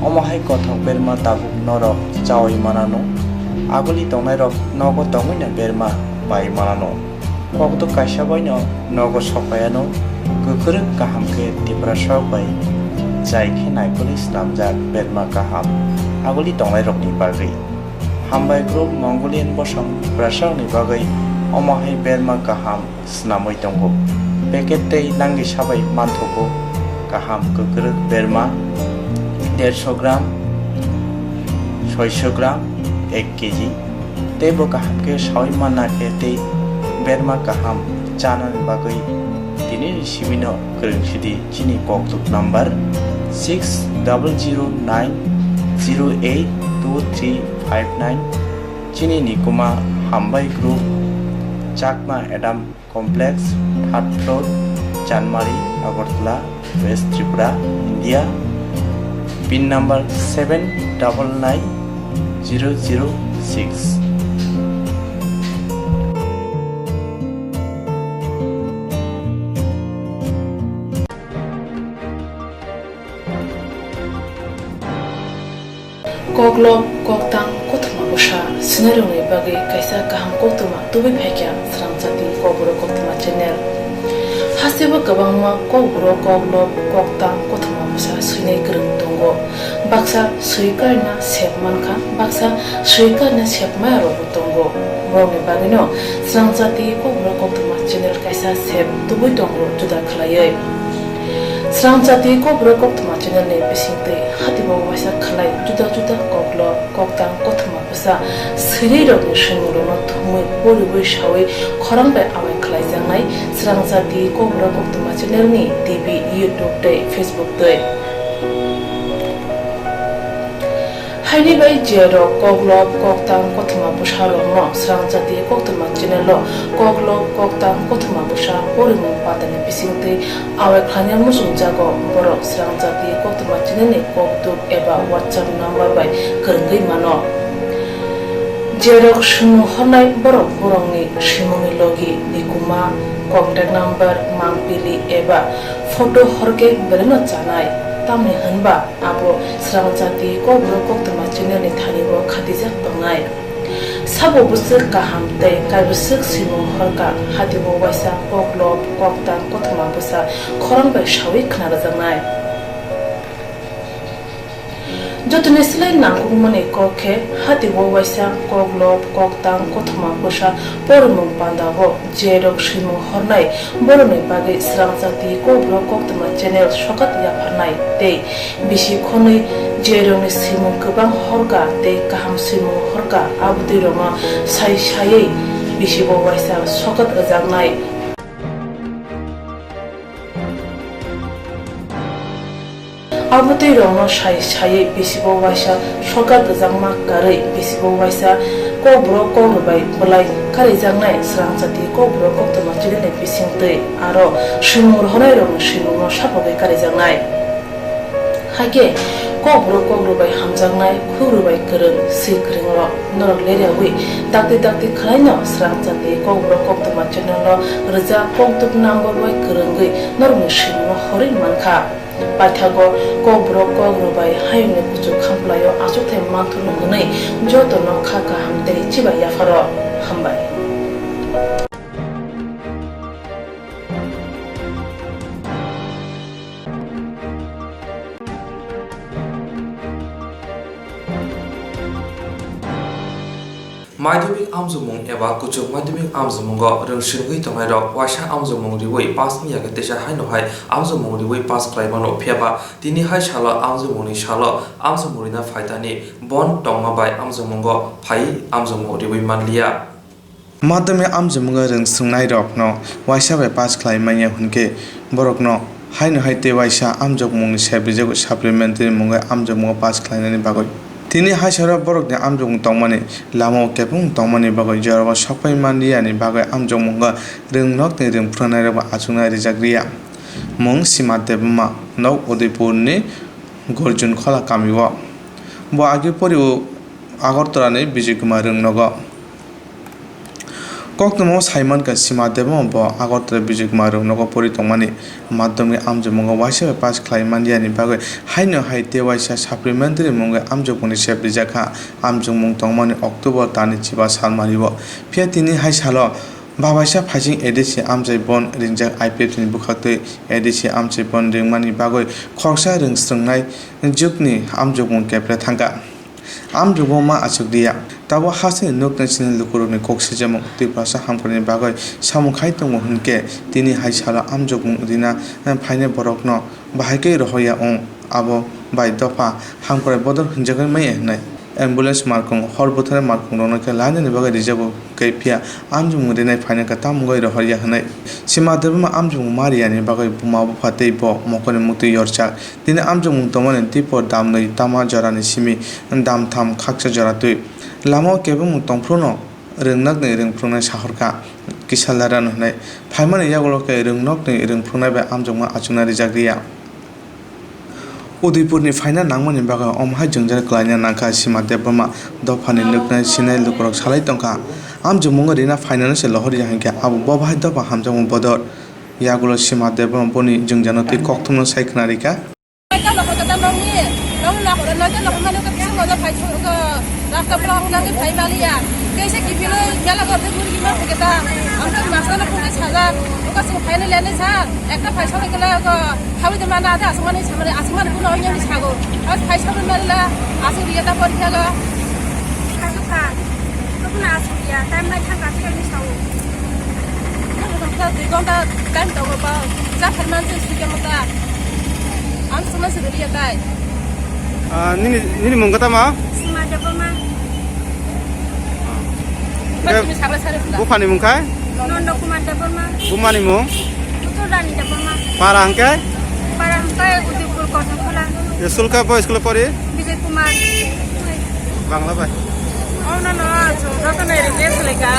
Omo hai kothok berma tabuk norok chaui manano. Aguli tongnairok nogo tongwino berma bai manano. Kokduk kaisa baino nogo sokpaiano, kwkrwk kaham khe Tiprasarok bai chai khe naikolwi swnamjak berma kaham aguli tongnairokni bagwi. Hambai group Mongolian bosong Tiprasarokni bagwi omo hai berma kaham swnamwi tongo. Packet tei langwi sabai manthogo kaham kwkrwk berma dersho gram, soisho gram, ek kg. Tei bo kaham khe saui manna khe tei berma kaham chanani bagwi tini ni simi no kwrwng sidi chini kokduk number six double zero nine zero eight two three five nine. Chini nikuma Hambai Group, Chakma Adam Complex, third floor, Chanmari, Agartala, West Tripura, India. Pin number seven double nine zero zero six. Koklop, koktang, kothoma bwsa swinairokni bagwi kaisa kaham koktwma tubui phaikha Srangchati Kokborok Koktwma channel. Hasteo kwbangma kokborok, koklop, koktang, kothoma bwsa swinai kwrwng tongo. Baksa swi karina sep mankha, baksa swi karina sep maya rokbo tongo. Borokni bagwino Srangchati Kokborok Koktwma channel kaisa sep tubui tongo juda khlaiwi. Srangchati Kokborok Koktwma channel ni bisingtwi hatibo waisa khlai juda juda koklop, koktang, kothoma bwsa swinairokni swimungrokno thumwi poriwi saui khorang bai awai khlaijaknai Srangchati Kokborok Koktwma channel ni T V, YouTube tei Facebook twi. Haini bai je rok koklop, koktang, kothoma bwsa rokno Srangchati Koktwma channel o koklop, koktang, kothoma bwsa porimung patani bisingtwi awai khlaina muchungjago, borok Srangchati Koktwma channel ni kokduk eba WhatsApp number bai kwrwngwi mano. Je rok swimung hornai borok borokni swimungni logi, nikuma, contact number, mangpili eba photo horkhe belaino chanai, tamni hwnba abo Srangchati Kokborok Koktwma channel ni thani o khatijak tongnai. Sabo bwswk kaham tei kaibwswk swimung horkha, hatibo waisa koklop, koktang, kothoma bwsa khorang bai saui khna rwjaknai. Jotoni slai nangkukmani kok khe hatibo waisa koklop, koktang, kothoma bwsa porimung pandao je rok swimung hornai borokni bagwi Srangchati Kokborok Koktwma channel sokat yapharnai tei bisi khonwi je rokni swimung kwbang horkha tei kaham swimung horkha, abotwi rokno sai saiwi bisibo waisa sokat rwjaknai. Abotwi rokno sai saiwi bisibo waisa sokat rwjakma karwi bisibo waisa kokborok kokrwbai bwlai karijaknai Srangchati Kokborok Koktwma channel ni bisingtwi aro swimung rohornai rokni swimungno sapogwi karijaknai. Hakhe kokborok kokrwbai hamjaknai, khukrwbai kwrwng, swi kwrwng rok norok leriawi dakti dakti khwlaino Srangchati Kokborok Koktwma channel o rwjak kokduk number bai kwrwngwi norokni swimungno horwi mankha. Paithago kokborok kokrwbai hayungni kuchuk khamplaio achukthai manthurno hwnwi jotono kha kaham tei chibai yapharo. Hambai. Madhyamik amjokmung eba kuchuk madhyamik amjokmungo rwngswrwngwi tongnairok waisa amjokmung riwi pass wngya khe teisa haino hai amjokmung riwi pass khlai mano, phiya ba tini hai salo amjokmungni salo amjokmung rina phaitani bon tongma bai amjokmungo phaiwi amjokmung riwi manliya. Madhyamik amjokmungo rwngswrwngnairokno waisa bai pass khlai manya hwnkhe borokno haino hai tei waisa amjokmungni sep rijagwi supplementary mungwi amjokmungo pass khlainani bagwi. Tini hai salo borokni amjokmung tongmani lamao kebengmung tongmani bagwi jorao sokpai manliyani bagwi amjokmungo rwngnokni rwngphrunairokbo achukna rijak riya. Mung Sima Debbarma, nok Udaipurni Gorjunkhola kamio. Bo agi pori o Agartalani Bijay Kumar rwngnogo. Koktwmao sai mankha, Sima Debbarma bo Agartala Bijay Kumar rwngnogo pori tongmani madhyamik amjokmungo waisa bai pass khlai manliyani bagwi haino hai tei waisa supplementary mungwi amjokmungni sep rijak kha. Amjokmung tongmani October talni chiba salmario. Phiya tini hai salo babaisa phaising A D C amchai bon ringjak I P F T ni bwkhaktwi A D C amchai bon ringmani bagwi khoroksa rwngswrwngnai jukni amjokmung kepre thangkha. Amjokmung ma achuk diya. Tabuk hasteni nuknai sini lukurokni kok sijamung Tiprasa hamkrai ni bagwi samung khai tongo hwnkhe tini hai salo amjokmung rina phainai borokno bahai khe rohorya wng. Abo bai dopha hamkrai bodol hwnjagwi maya hwnwi. Ambulance markung hor bwtharnai markung rokno khe lainani bagwi rijago khe phiya amjokmung rinai phainai khe tamo wngwi rohorya hwnwi. Sima Debbarma amjokmung ma riyani bagwi buma bupha tei bo mokolni muktwi yorjak. Tini amjokmung tongmani twipo damnwi tama jorani simi damtham khaksa jora twi. Lamao kebengmung tongphruno rwngnokni rwngphrugnai sahorkha kisa lairano hwnwi. Phaimani yagulo khe rwngnokni rwngphrugnai bai amjokma achukna rijak riya. Udaipurni phaina nangmani bagwi omo hai jwngjal klaina nangkha Sima Debbarma dophani nuknai sinai lukurok salai tongkha. Amjokmungo rina phainani se lohorya hinkhe abo bo bahai dopha hamjakmung bodol. Yagulo Sima Debbarma boni jwngjano twi kokthumno sai khna rikha. Noita nokhorkhe ta nokni, nokni nokhor, noita nokhormani khe bising bodo phai thung khe rasta block nangwi phai maliya. Tei se kiphilwi mela gordi guri gima thangkhe ta, ang khe master no phungkhe sajak, oka chwng phainai lenai sa, ekta phai sokhe kela oka, thawi de mana ada aswk mani samani, aswk mani kuno oyang ni sago. As phai sokhe mela, aswk riya ta porikha go. Aswk kha, tokna aswk riya, time nai thangkha, thik ni sao. Nang tongkha dui ghonta time tongo ba, ja pharman se sike mata. Ang sumai se doriya tai. Ah, nini, nini mung kata ma? Sima Debbarma. Bas sumi sabra sare pula. Buphani mung khai? Nondo Kumar Debbarma. Bumani mung? Putul Rani Debbarma. Para hangke? Para hangke Udaipur Kothakola. School ka bo school pori? Vijay Kumar. Bangla bai. Oh, no, no, chwng joto nai rikle seleka.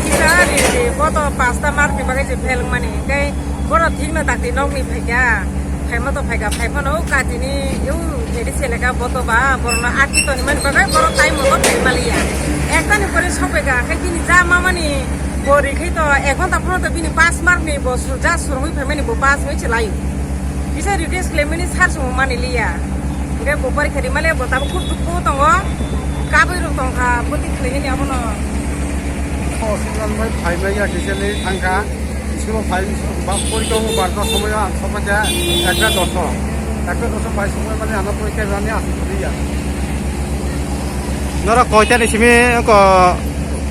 Kisa ri ri, boto pasta mark ni bagwi se fail mani. Kai bono thik no dakti nok ni phaikha. Phaima to phaikha, phai phano o kati ni, o eri seleka boto ba, bono aki to ni mani bagwi bono time mo to phai maliya. Ekta ni pore sopaikha, kai bini ja mamani bo rikhi to ek ghonta phano to bini pass mark ni bo su-, ja surungwi phaimani bo pass wi se laio. Kisa request khlaimani sar sumung mani liya. Hingke bo porikha rimaliya bo tabuk khub dukhu tongo. Kabui rok tongkha, bwtwi khlai hini abono. O signal bai phai maya kisa le thangkha. School phai ba porikha o barta somoi ang sokha ekta doso. Ekta doso bai somoi mani ano porikha rani asuk liya. Norok koita ni simi ko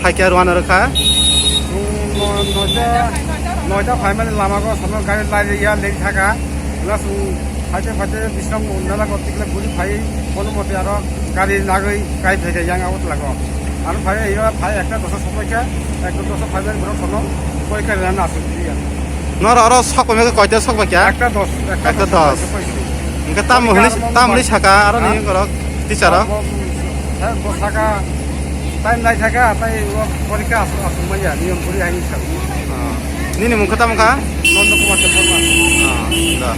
phaikya rwna rwkha? Chwng no-, noita, noita phaimani lamago sono gari lai ya lei thaka. Wngkha chwng phaite phaite Bisramnagar tikla guri phai kono mote aro gari nagwi kai phaikha yang abo twlago. Aro phai ya phai ekta dosa sopaikha, ekta dosa phaimani borok sono koika rwna asuk ya. Noro oro sok bai mega koita sok bai kya? Ekta dos, ekta Ekta dos. Dos. Hingke tamo hwnwi, tamo hwnwi saka aro ni borok teacher rok? Bo, bo, bo saka, time nai saka, tai o porikha asuk, asuk manya, niyom puri hai ni saka. Ah. Nini mung khe tamo kha? Nondo Kumar Debbarma. Ah, da.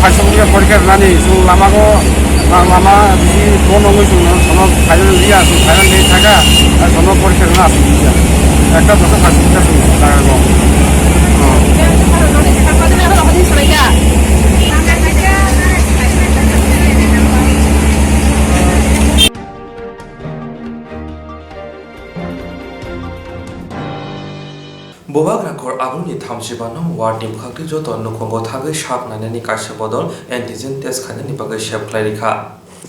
Phaisok wngya porikha rwnani, chwng lamago, la-, lama bisi bono wngwi chwng sono final wngya, chwng final de thaka, ar sono porikha rwna aswk wngya. Ekta dosa phaisok wngya chwng lamago. Bubagra khor agulni thamsiba nong ward ni bwkhaktwi joto nukhungo thangwi sak nainani kaisa bodol antigen test khainani bagwi sep khlai rikha.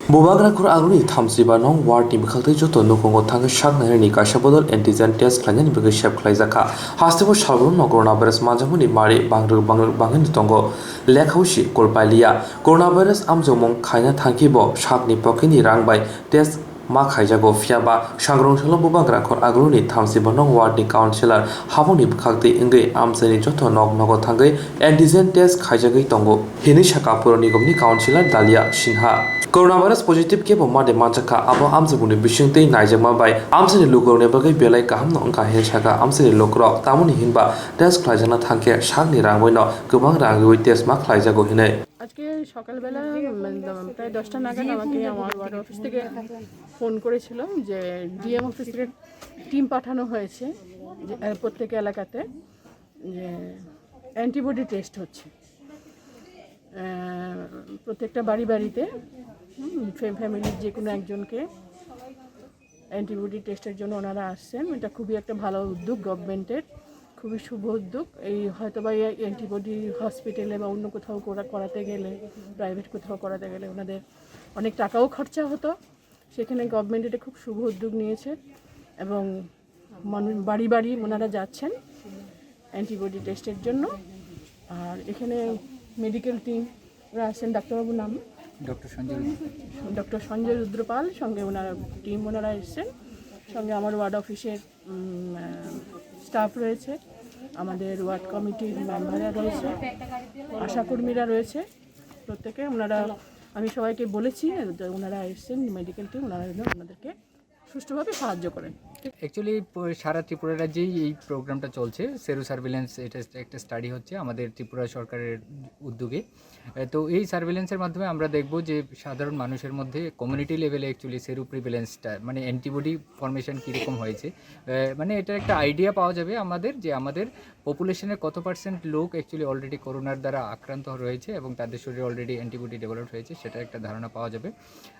Bubagra khor agulni thamsiba nong ward ni bwkhaktwi joto nukhungo thangwi sak nainani kaisa bodol antigen test khlainani bagwi sep khlaijakha. Hasteo salbrum no coronavirus manjakmani mari bangrwk bangrwk bangwino tongo. Lekha usi kolpailiya. Coronavirus amjokmung khaina thangkhe bo sakni pocket ni rang bai test ma khaijago, phiya ba sangrong salo Bubagra khor agulni thamsiba nong ward ni councillor habongni bwkhaktwi wngwi amchaini joto nok nogo thangwi antigen test khaijagwi tongo, hinwi sakha Puro Nigomni councillor Dalia Sinha. Coronavirus positive kebo made manjakha, abo amchaini bisingtwi naijakma bai amchaini lukurokni bagwi belai kahamno wngkha hinwi sakha amchaini lukurok, tamoni hinba test khlaijakna thangkhe sakni rang baino kwbang rang riwi test ma khlaijago hinwi. আজকে সকালবেলা, উম, প্রায় দশটা নাগাদ আমাকে আমার word office থেকে ফোন করেছিল যে ডিএম অফিস থেকে টিম পাঠানো হয়েছে যে, আহ, প্রত্যেক এলাকাতে যে অ্যান্টিবডি টেস্ট হচ্ছে। আহ, প্রত্যেকটা বাড়ি বাড়িতে, হুম, ফ্যা-, ফ্যামিলির যে কোনো একজনকে অ্যান্টিবডি টেস্টের জন্য ওনারা আসছেন। এটা খুবই একটা ভালো উদ্যোগ গভর্নমেন্টের, খুবই শুভ উদ্যোগ। এই হয়তো বা এই অ্যান্টিবডি হসপিটালে বা অন্য কোথাও করা-, করাতে গেলে, প্রাইভেট কোথাও করাতে গেলে ওনাদের অনেক টাকাও খরচা হতো। সেখানে গভর্নমেন্ট এটা খুব শুভ উদ্যোগ নিয়েছে এবং মানুষ বাড়ি বাড়ি ওনারা যাচ্ছেন অ্যান্টিবডি টেস্টের জন্য। আর এখানে মেডিকেল টিম ওরা আছেন, ডাক্তারবাবুর নাম? ডক্টর সঞ্জয় রুদ্রপাল। ডক্টর সঞ্জয় রুদ্রপাল, সঙ্গে ওনার টিম ওনারা এসছেন, সঙ্গে আমার ওয়ার্ড অফিসের, উম, আহ, স্টাফ রয়েছে, আমাদের ওয়ার্ড কমিটির মেম্বাররা রয়েছে, আশাকর্মীরা রয়েছে। প্রত্যেকে ওনারা, আমি সবাইকে বলেছি যে ওনারা এসছেন, মেডিকেল টিম, ওনারা যেন ওনাদেরকে সুষ্ঠুভাবে সাহায্য করেন। অ্যাকচুয়ালি, প-, সারা ত্রিপুরা রাজ্যেই এই প্রোগ্রামটা চলছে। সেরো সার্ভিলেন্স, এটা একটা স্টাডি হচ্ছে আমাদের ত্রিপুরা সরকারের উদ্যোগে। এ, তো এই সার্ভিলেন্সের মাধ্যমে আমরা দেখব যে সাধারণ মানুষের মধ্যে কমিউনিটি লেভেলে অ্যাকচুয়ালি সেরো প্রিভ্যালেন্সটা, মানে, অ্যান্টিবডি ফর্মেশন কীরকম হয়েছে। এ, মানে, এটার একটা আইডিয়া পাওয়া যাবে আমাদের, যে আমাদের পপুলেশনের কত পার্সেন্ট লোক অ্যাকচুয়ালি অলরেডি করোনার দ্বারা আক্রান্ত রয়েছে এবং তাদের শরীরে অলরেডি অ্যান্টিবডি ডেভেলপ হয়েছে, সেটার একটা ধারণা পাওয়া যাবে।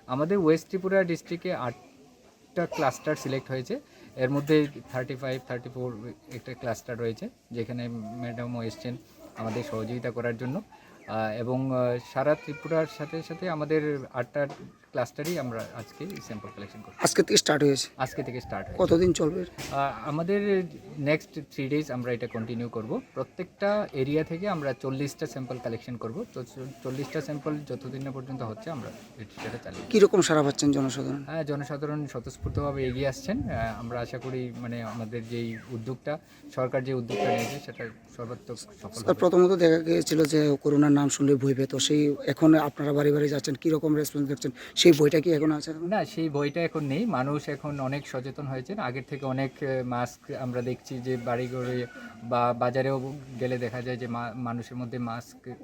আমাদের ওয়েস্ট ত্রিপুরা ডিস্ট্রিক্টে আটটা ক্লাস্টার সিলেক্ট হয়েছে, এর মধ্যে থার্টি ফাইভ, থার্টি ফোর একটা ক্লাস্টার রয়েছে, যেখানে ম্যাডামও এসছেন আমাদের সহযোগিতা করার জন্য। আহ, এবং, আহ, সারা ত্রিপুরার সাথে সাথে আমাদের আটটা ক্লাস্টারই আমরা আজকে স্যাম্পল কালেকশন করব। আজকে থেকে স্টার্ট হয়েছে? আজকে থেকে স্টার্ট হয়েছে। কতদিন চলবে? আহ, আমাদের নেক্সট থ্রি ডেজ আমরা এটা কন্টিনিউ করব। প্রত্যেকটা এরিয়া থেকে আমরা চল্লিশটা স্যাম্পল কালেকশন করব। তো চল্লিশটা স্যাম্পল যতদিন না পর্যন্ত হচ্ছে, আমরা এটা, সেটা চালিয়ে যাব। কীরকম সাড়া পাচ্ছেন জনসাধারণ? হ্যাঁ, জনসাধারণ স্বতঃস্ফূর্তভাবে এগিয়ে আসছেন। আহ, আমরা আশা করি, মানে, আমাদের যেই উদ্যোগটা, সরকার যে উদ্যোগটা নিয়েছে, সেটা সর্বাত্মক সফল স্যার, হবে। প্রথমত দেখা গিয়েছিল যে করোনার নাম শুনলে ভয় পেত, সেই এখন আপনারা বাড়ি বাড়ি যাচ্ছেন, কীরকম রেসপন্স দেখছেন? সেই ভয়টা কি এখন আছে? না, সেই ভয়টা এখন নেই। মানুষ এখন অনেক সচেতন হয়েছেন। আগের থেকে অনেক, এ, মাস্ক আমরা দেখছি যে বাড়ি ঘরে বা বাজারেও গেলে দেখা যায় যে মা-, মানুষের মধ্যে মাস্ক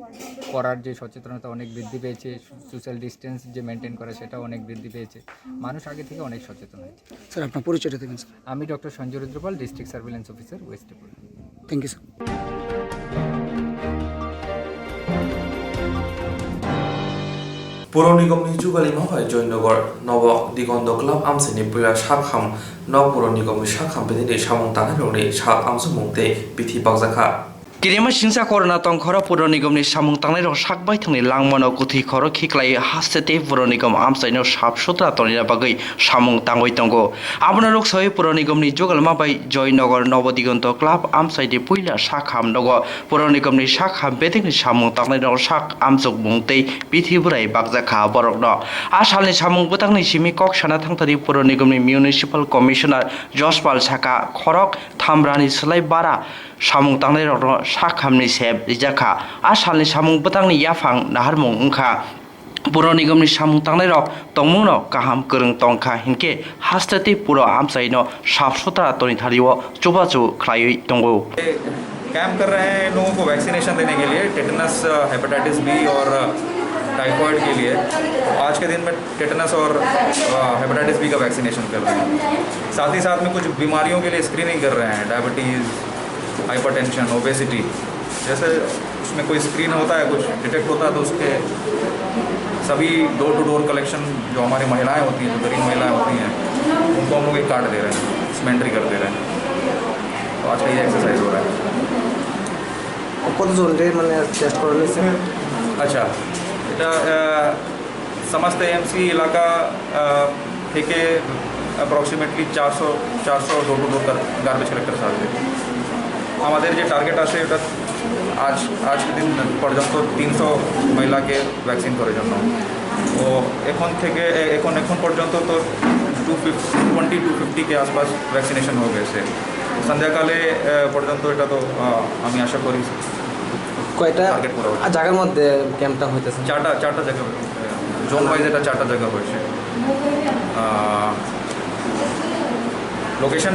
পরার যে সচেতনতা অনেক বৃদ্ধি পেয়েছে, সো-, সোশ্যাল ডিস্টেন্স যে মেনটেন করা, সেটাও অনেক বৃদ্ধি পেয়েছে। মানুষ আগে থেকে অনেক সচেতন হয়েছে। স্যার, আপনার পরিচয়টা দেবেন, স্যার। আমি doctor Sanjay Rudrapal, district surveillance officer, west Tripura. Thank you, sir. Puro Nigomni jugalima bai Joynagar Nobo Digondo Club amchaini puila sak ham no Puro Nigomni sak ham bedini samung tangnai rokni sak amsukmung tei bithi bakjakha. Kirima singsa korona tongkhoro Puro Nigomni samung tangnai rok sak baithangni langmano kwthwi khoro khiklai haste tei Puro Nigom amchaino sap sutra tonina bagwi samung tangwi tongo. Abono rwksawi Puro Nigomni jugalma bai Joynagar Nobo Digonto Club amchaini puila sak ham nogo Puro Nigomni sak ham bedekni samung tangnai rok sak amchukmung tei bithi bwrai bakjakha borokno. A salni samung bwtangni simi kok sana thangthari Puro Nigomni Municipal Commissioner Jospal saka khorok thamrani swlai bara samung tangnai rokno sak hamni sep rijak kha. A salni samung bwtangni yaphang naharmung wngkha. Puro Nigomni samung tangnai rok tongmungno kaham kwrwng tongkha hinkhe haste tei Puro amchaino sap sutra toni thario chubachu khlaiwi tongo. Camp कर रहे हैं इन लोगों को वैक्सीनेशन देने के लिए, tetanus, hepatitis B और टाइफॉइड के लिए। आज के दिन में टेटनस और हेपेटाइटिस बी का वैक्सीनेशन कर रहे हैं। साथ ही साथ में कुछ बीमारियों के लिए स्क्रीनिंग कर रहे हैं, डायबिटीज़, हाइपरटेंशन, ओबेसिटी, जैसे उसमें कोई स्क्रीन होता है, कुछ डिटेक्ट होता है, तो उसके सभी डोर टू डोर कलेक्शन, जो हमारी महिलाएं होती हैं, जो गरीब महिलाएं होती हैं, उनको हम लोग एक कार्ड दे रहे हैं, इसमें एंट्री कर दे रहे हैं। আজকে এই এক্সারসাইজ হো রা হ্যায়। কতজনরে মানে টেস্ট করা হয়েছে? আচ্ছা, এটা আহ, সমস্ত এমসি এলাকা আহ, থেকে অ্যাপ্রক্সিমেটলি চারশো চারশো door to door garbage collectors আসবে। আমাদের যে টার্গেট আছে, ওটা আজ আজকে দিন পর্যন্ত তিনশো মহিলাকে ভ্যাকসিন করার জন্য। তো এখন থেকে এ- এখন এখন পর্যন্ত তো two fifty twenty two fifty কে আশপাশ ভ্যাকসিনেশন হয়ে গেছে। সন্ধ্যাকালে আহ, পর্যন্ত এটা তো আহ, আমি আশা করি কয়টা টার্গেট করা হচ্ছে। জায়গার মধ্যে ক্যাম্পটা হইতেছে? চারটা চারটা জায়গা, জোন ওয়াইজ এটা চারটা জায়গা হয়েছে। লোকেশন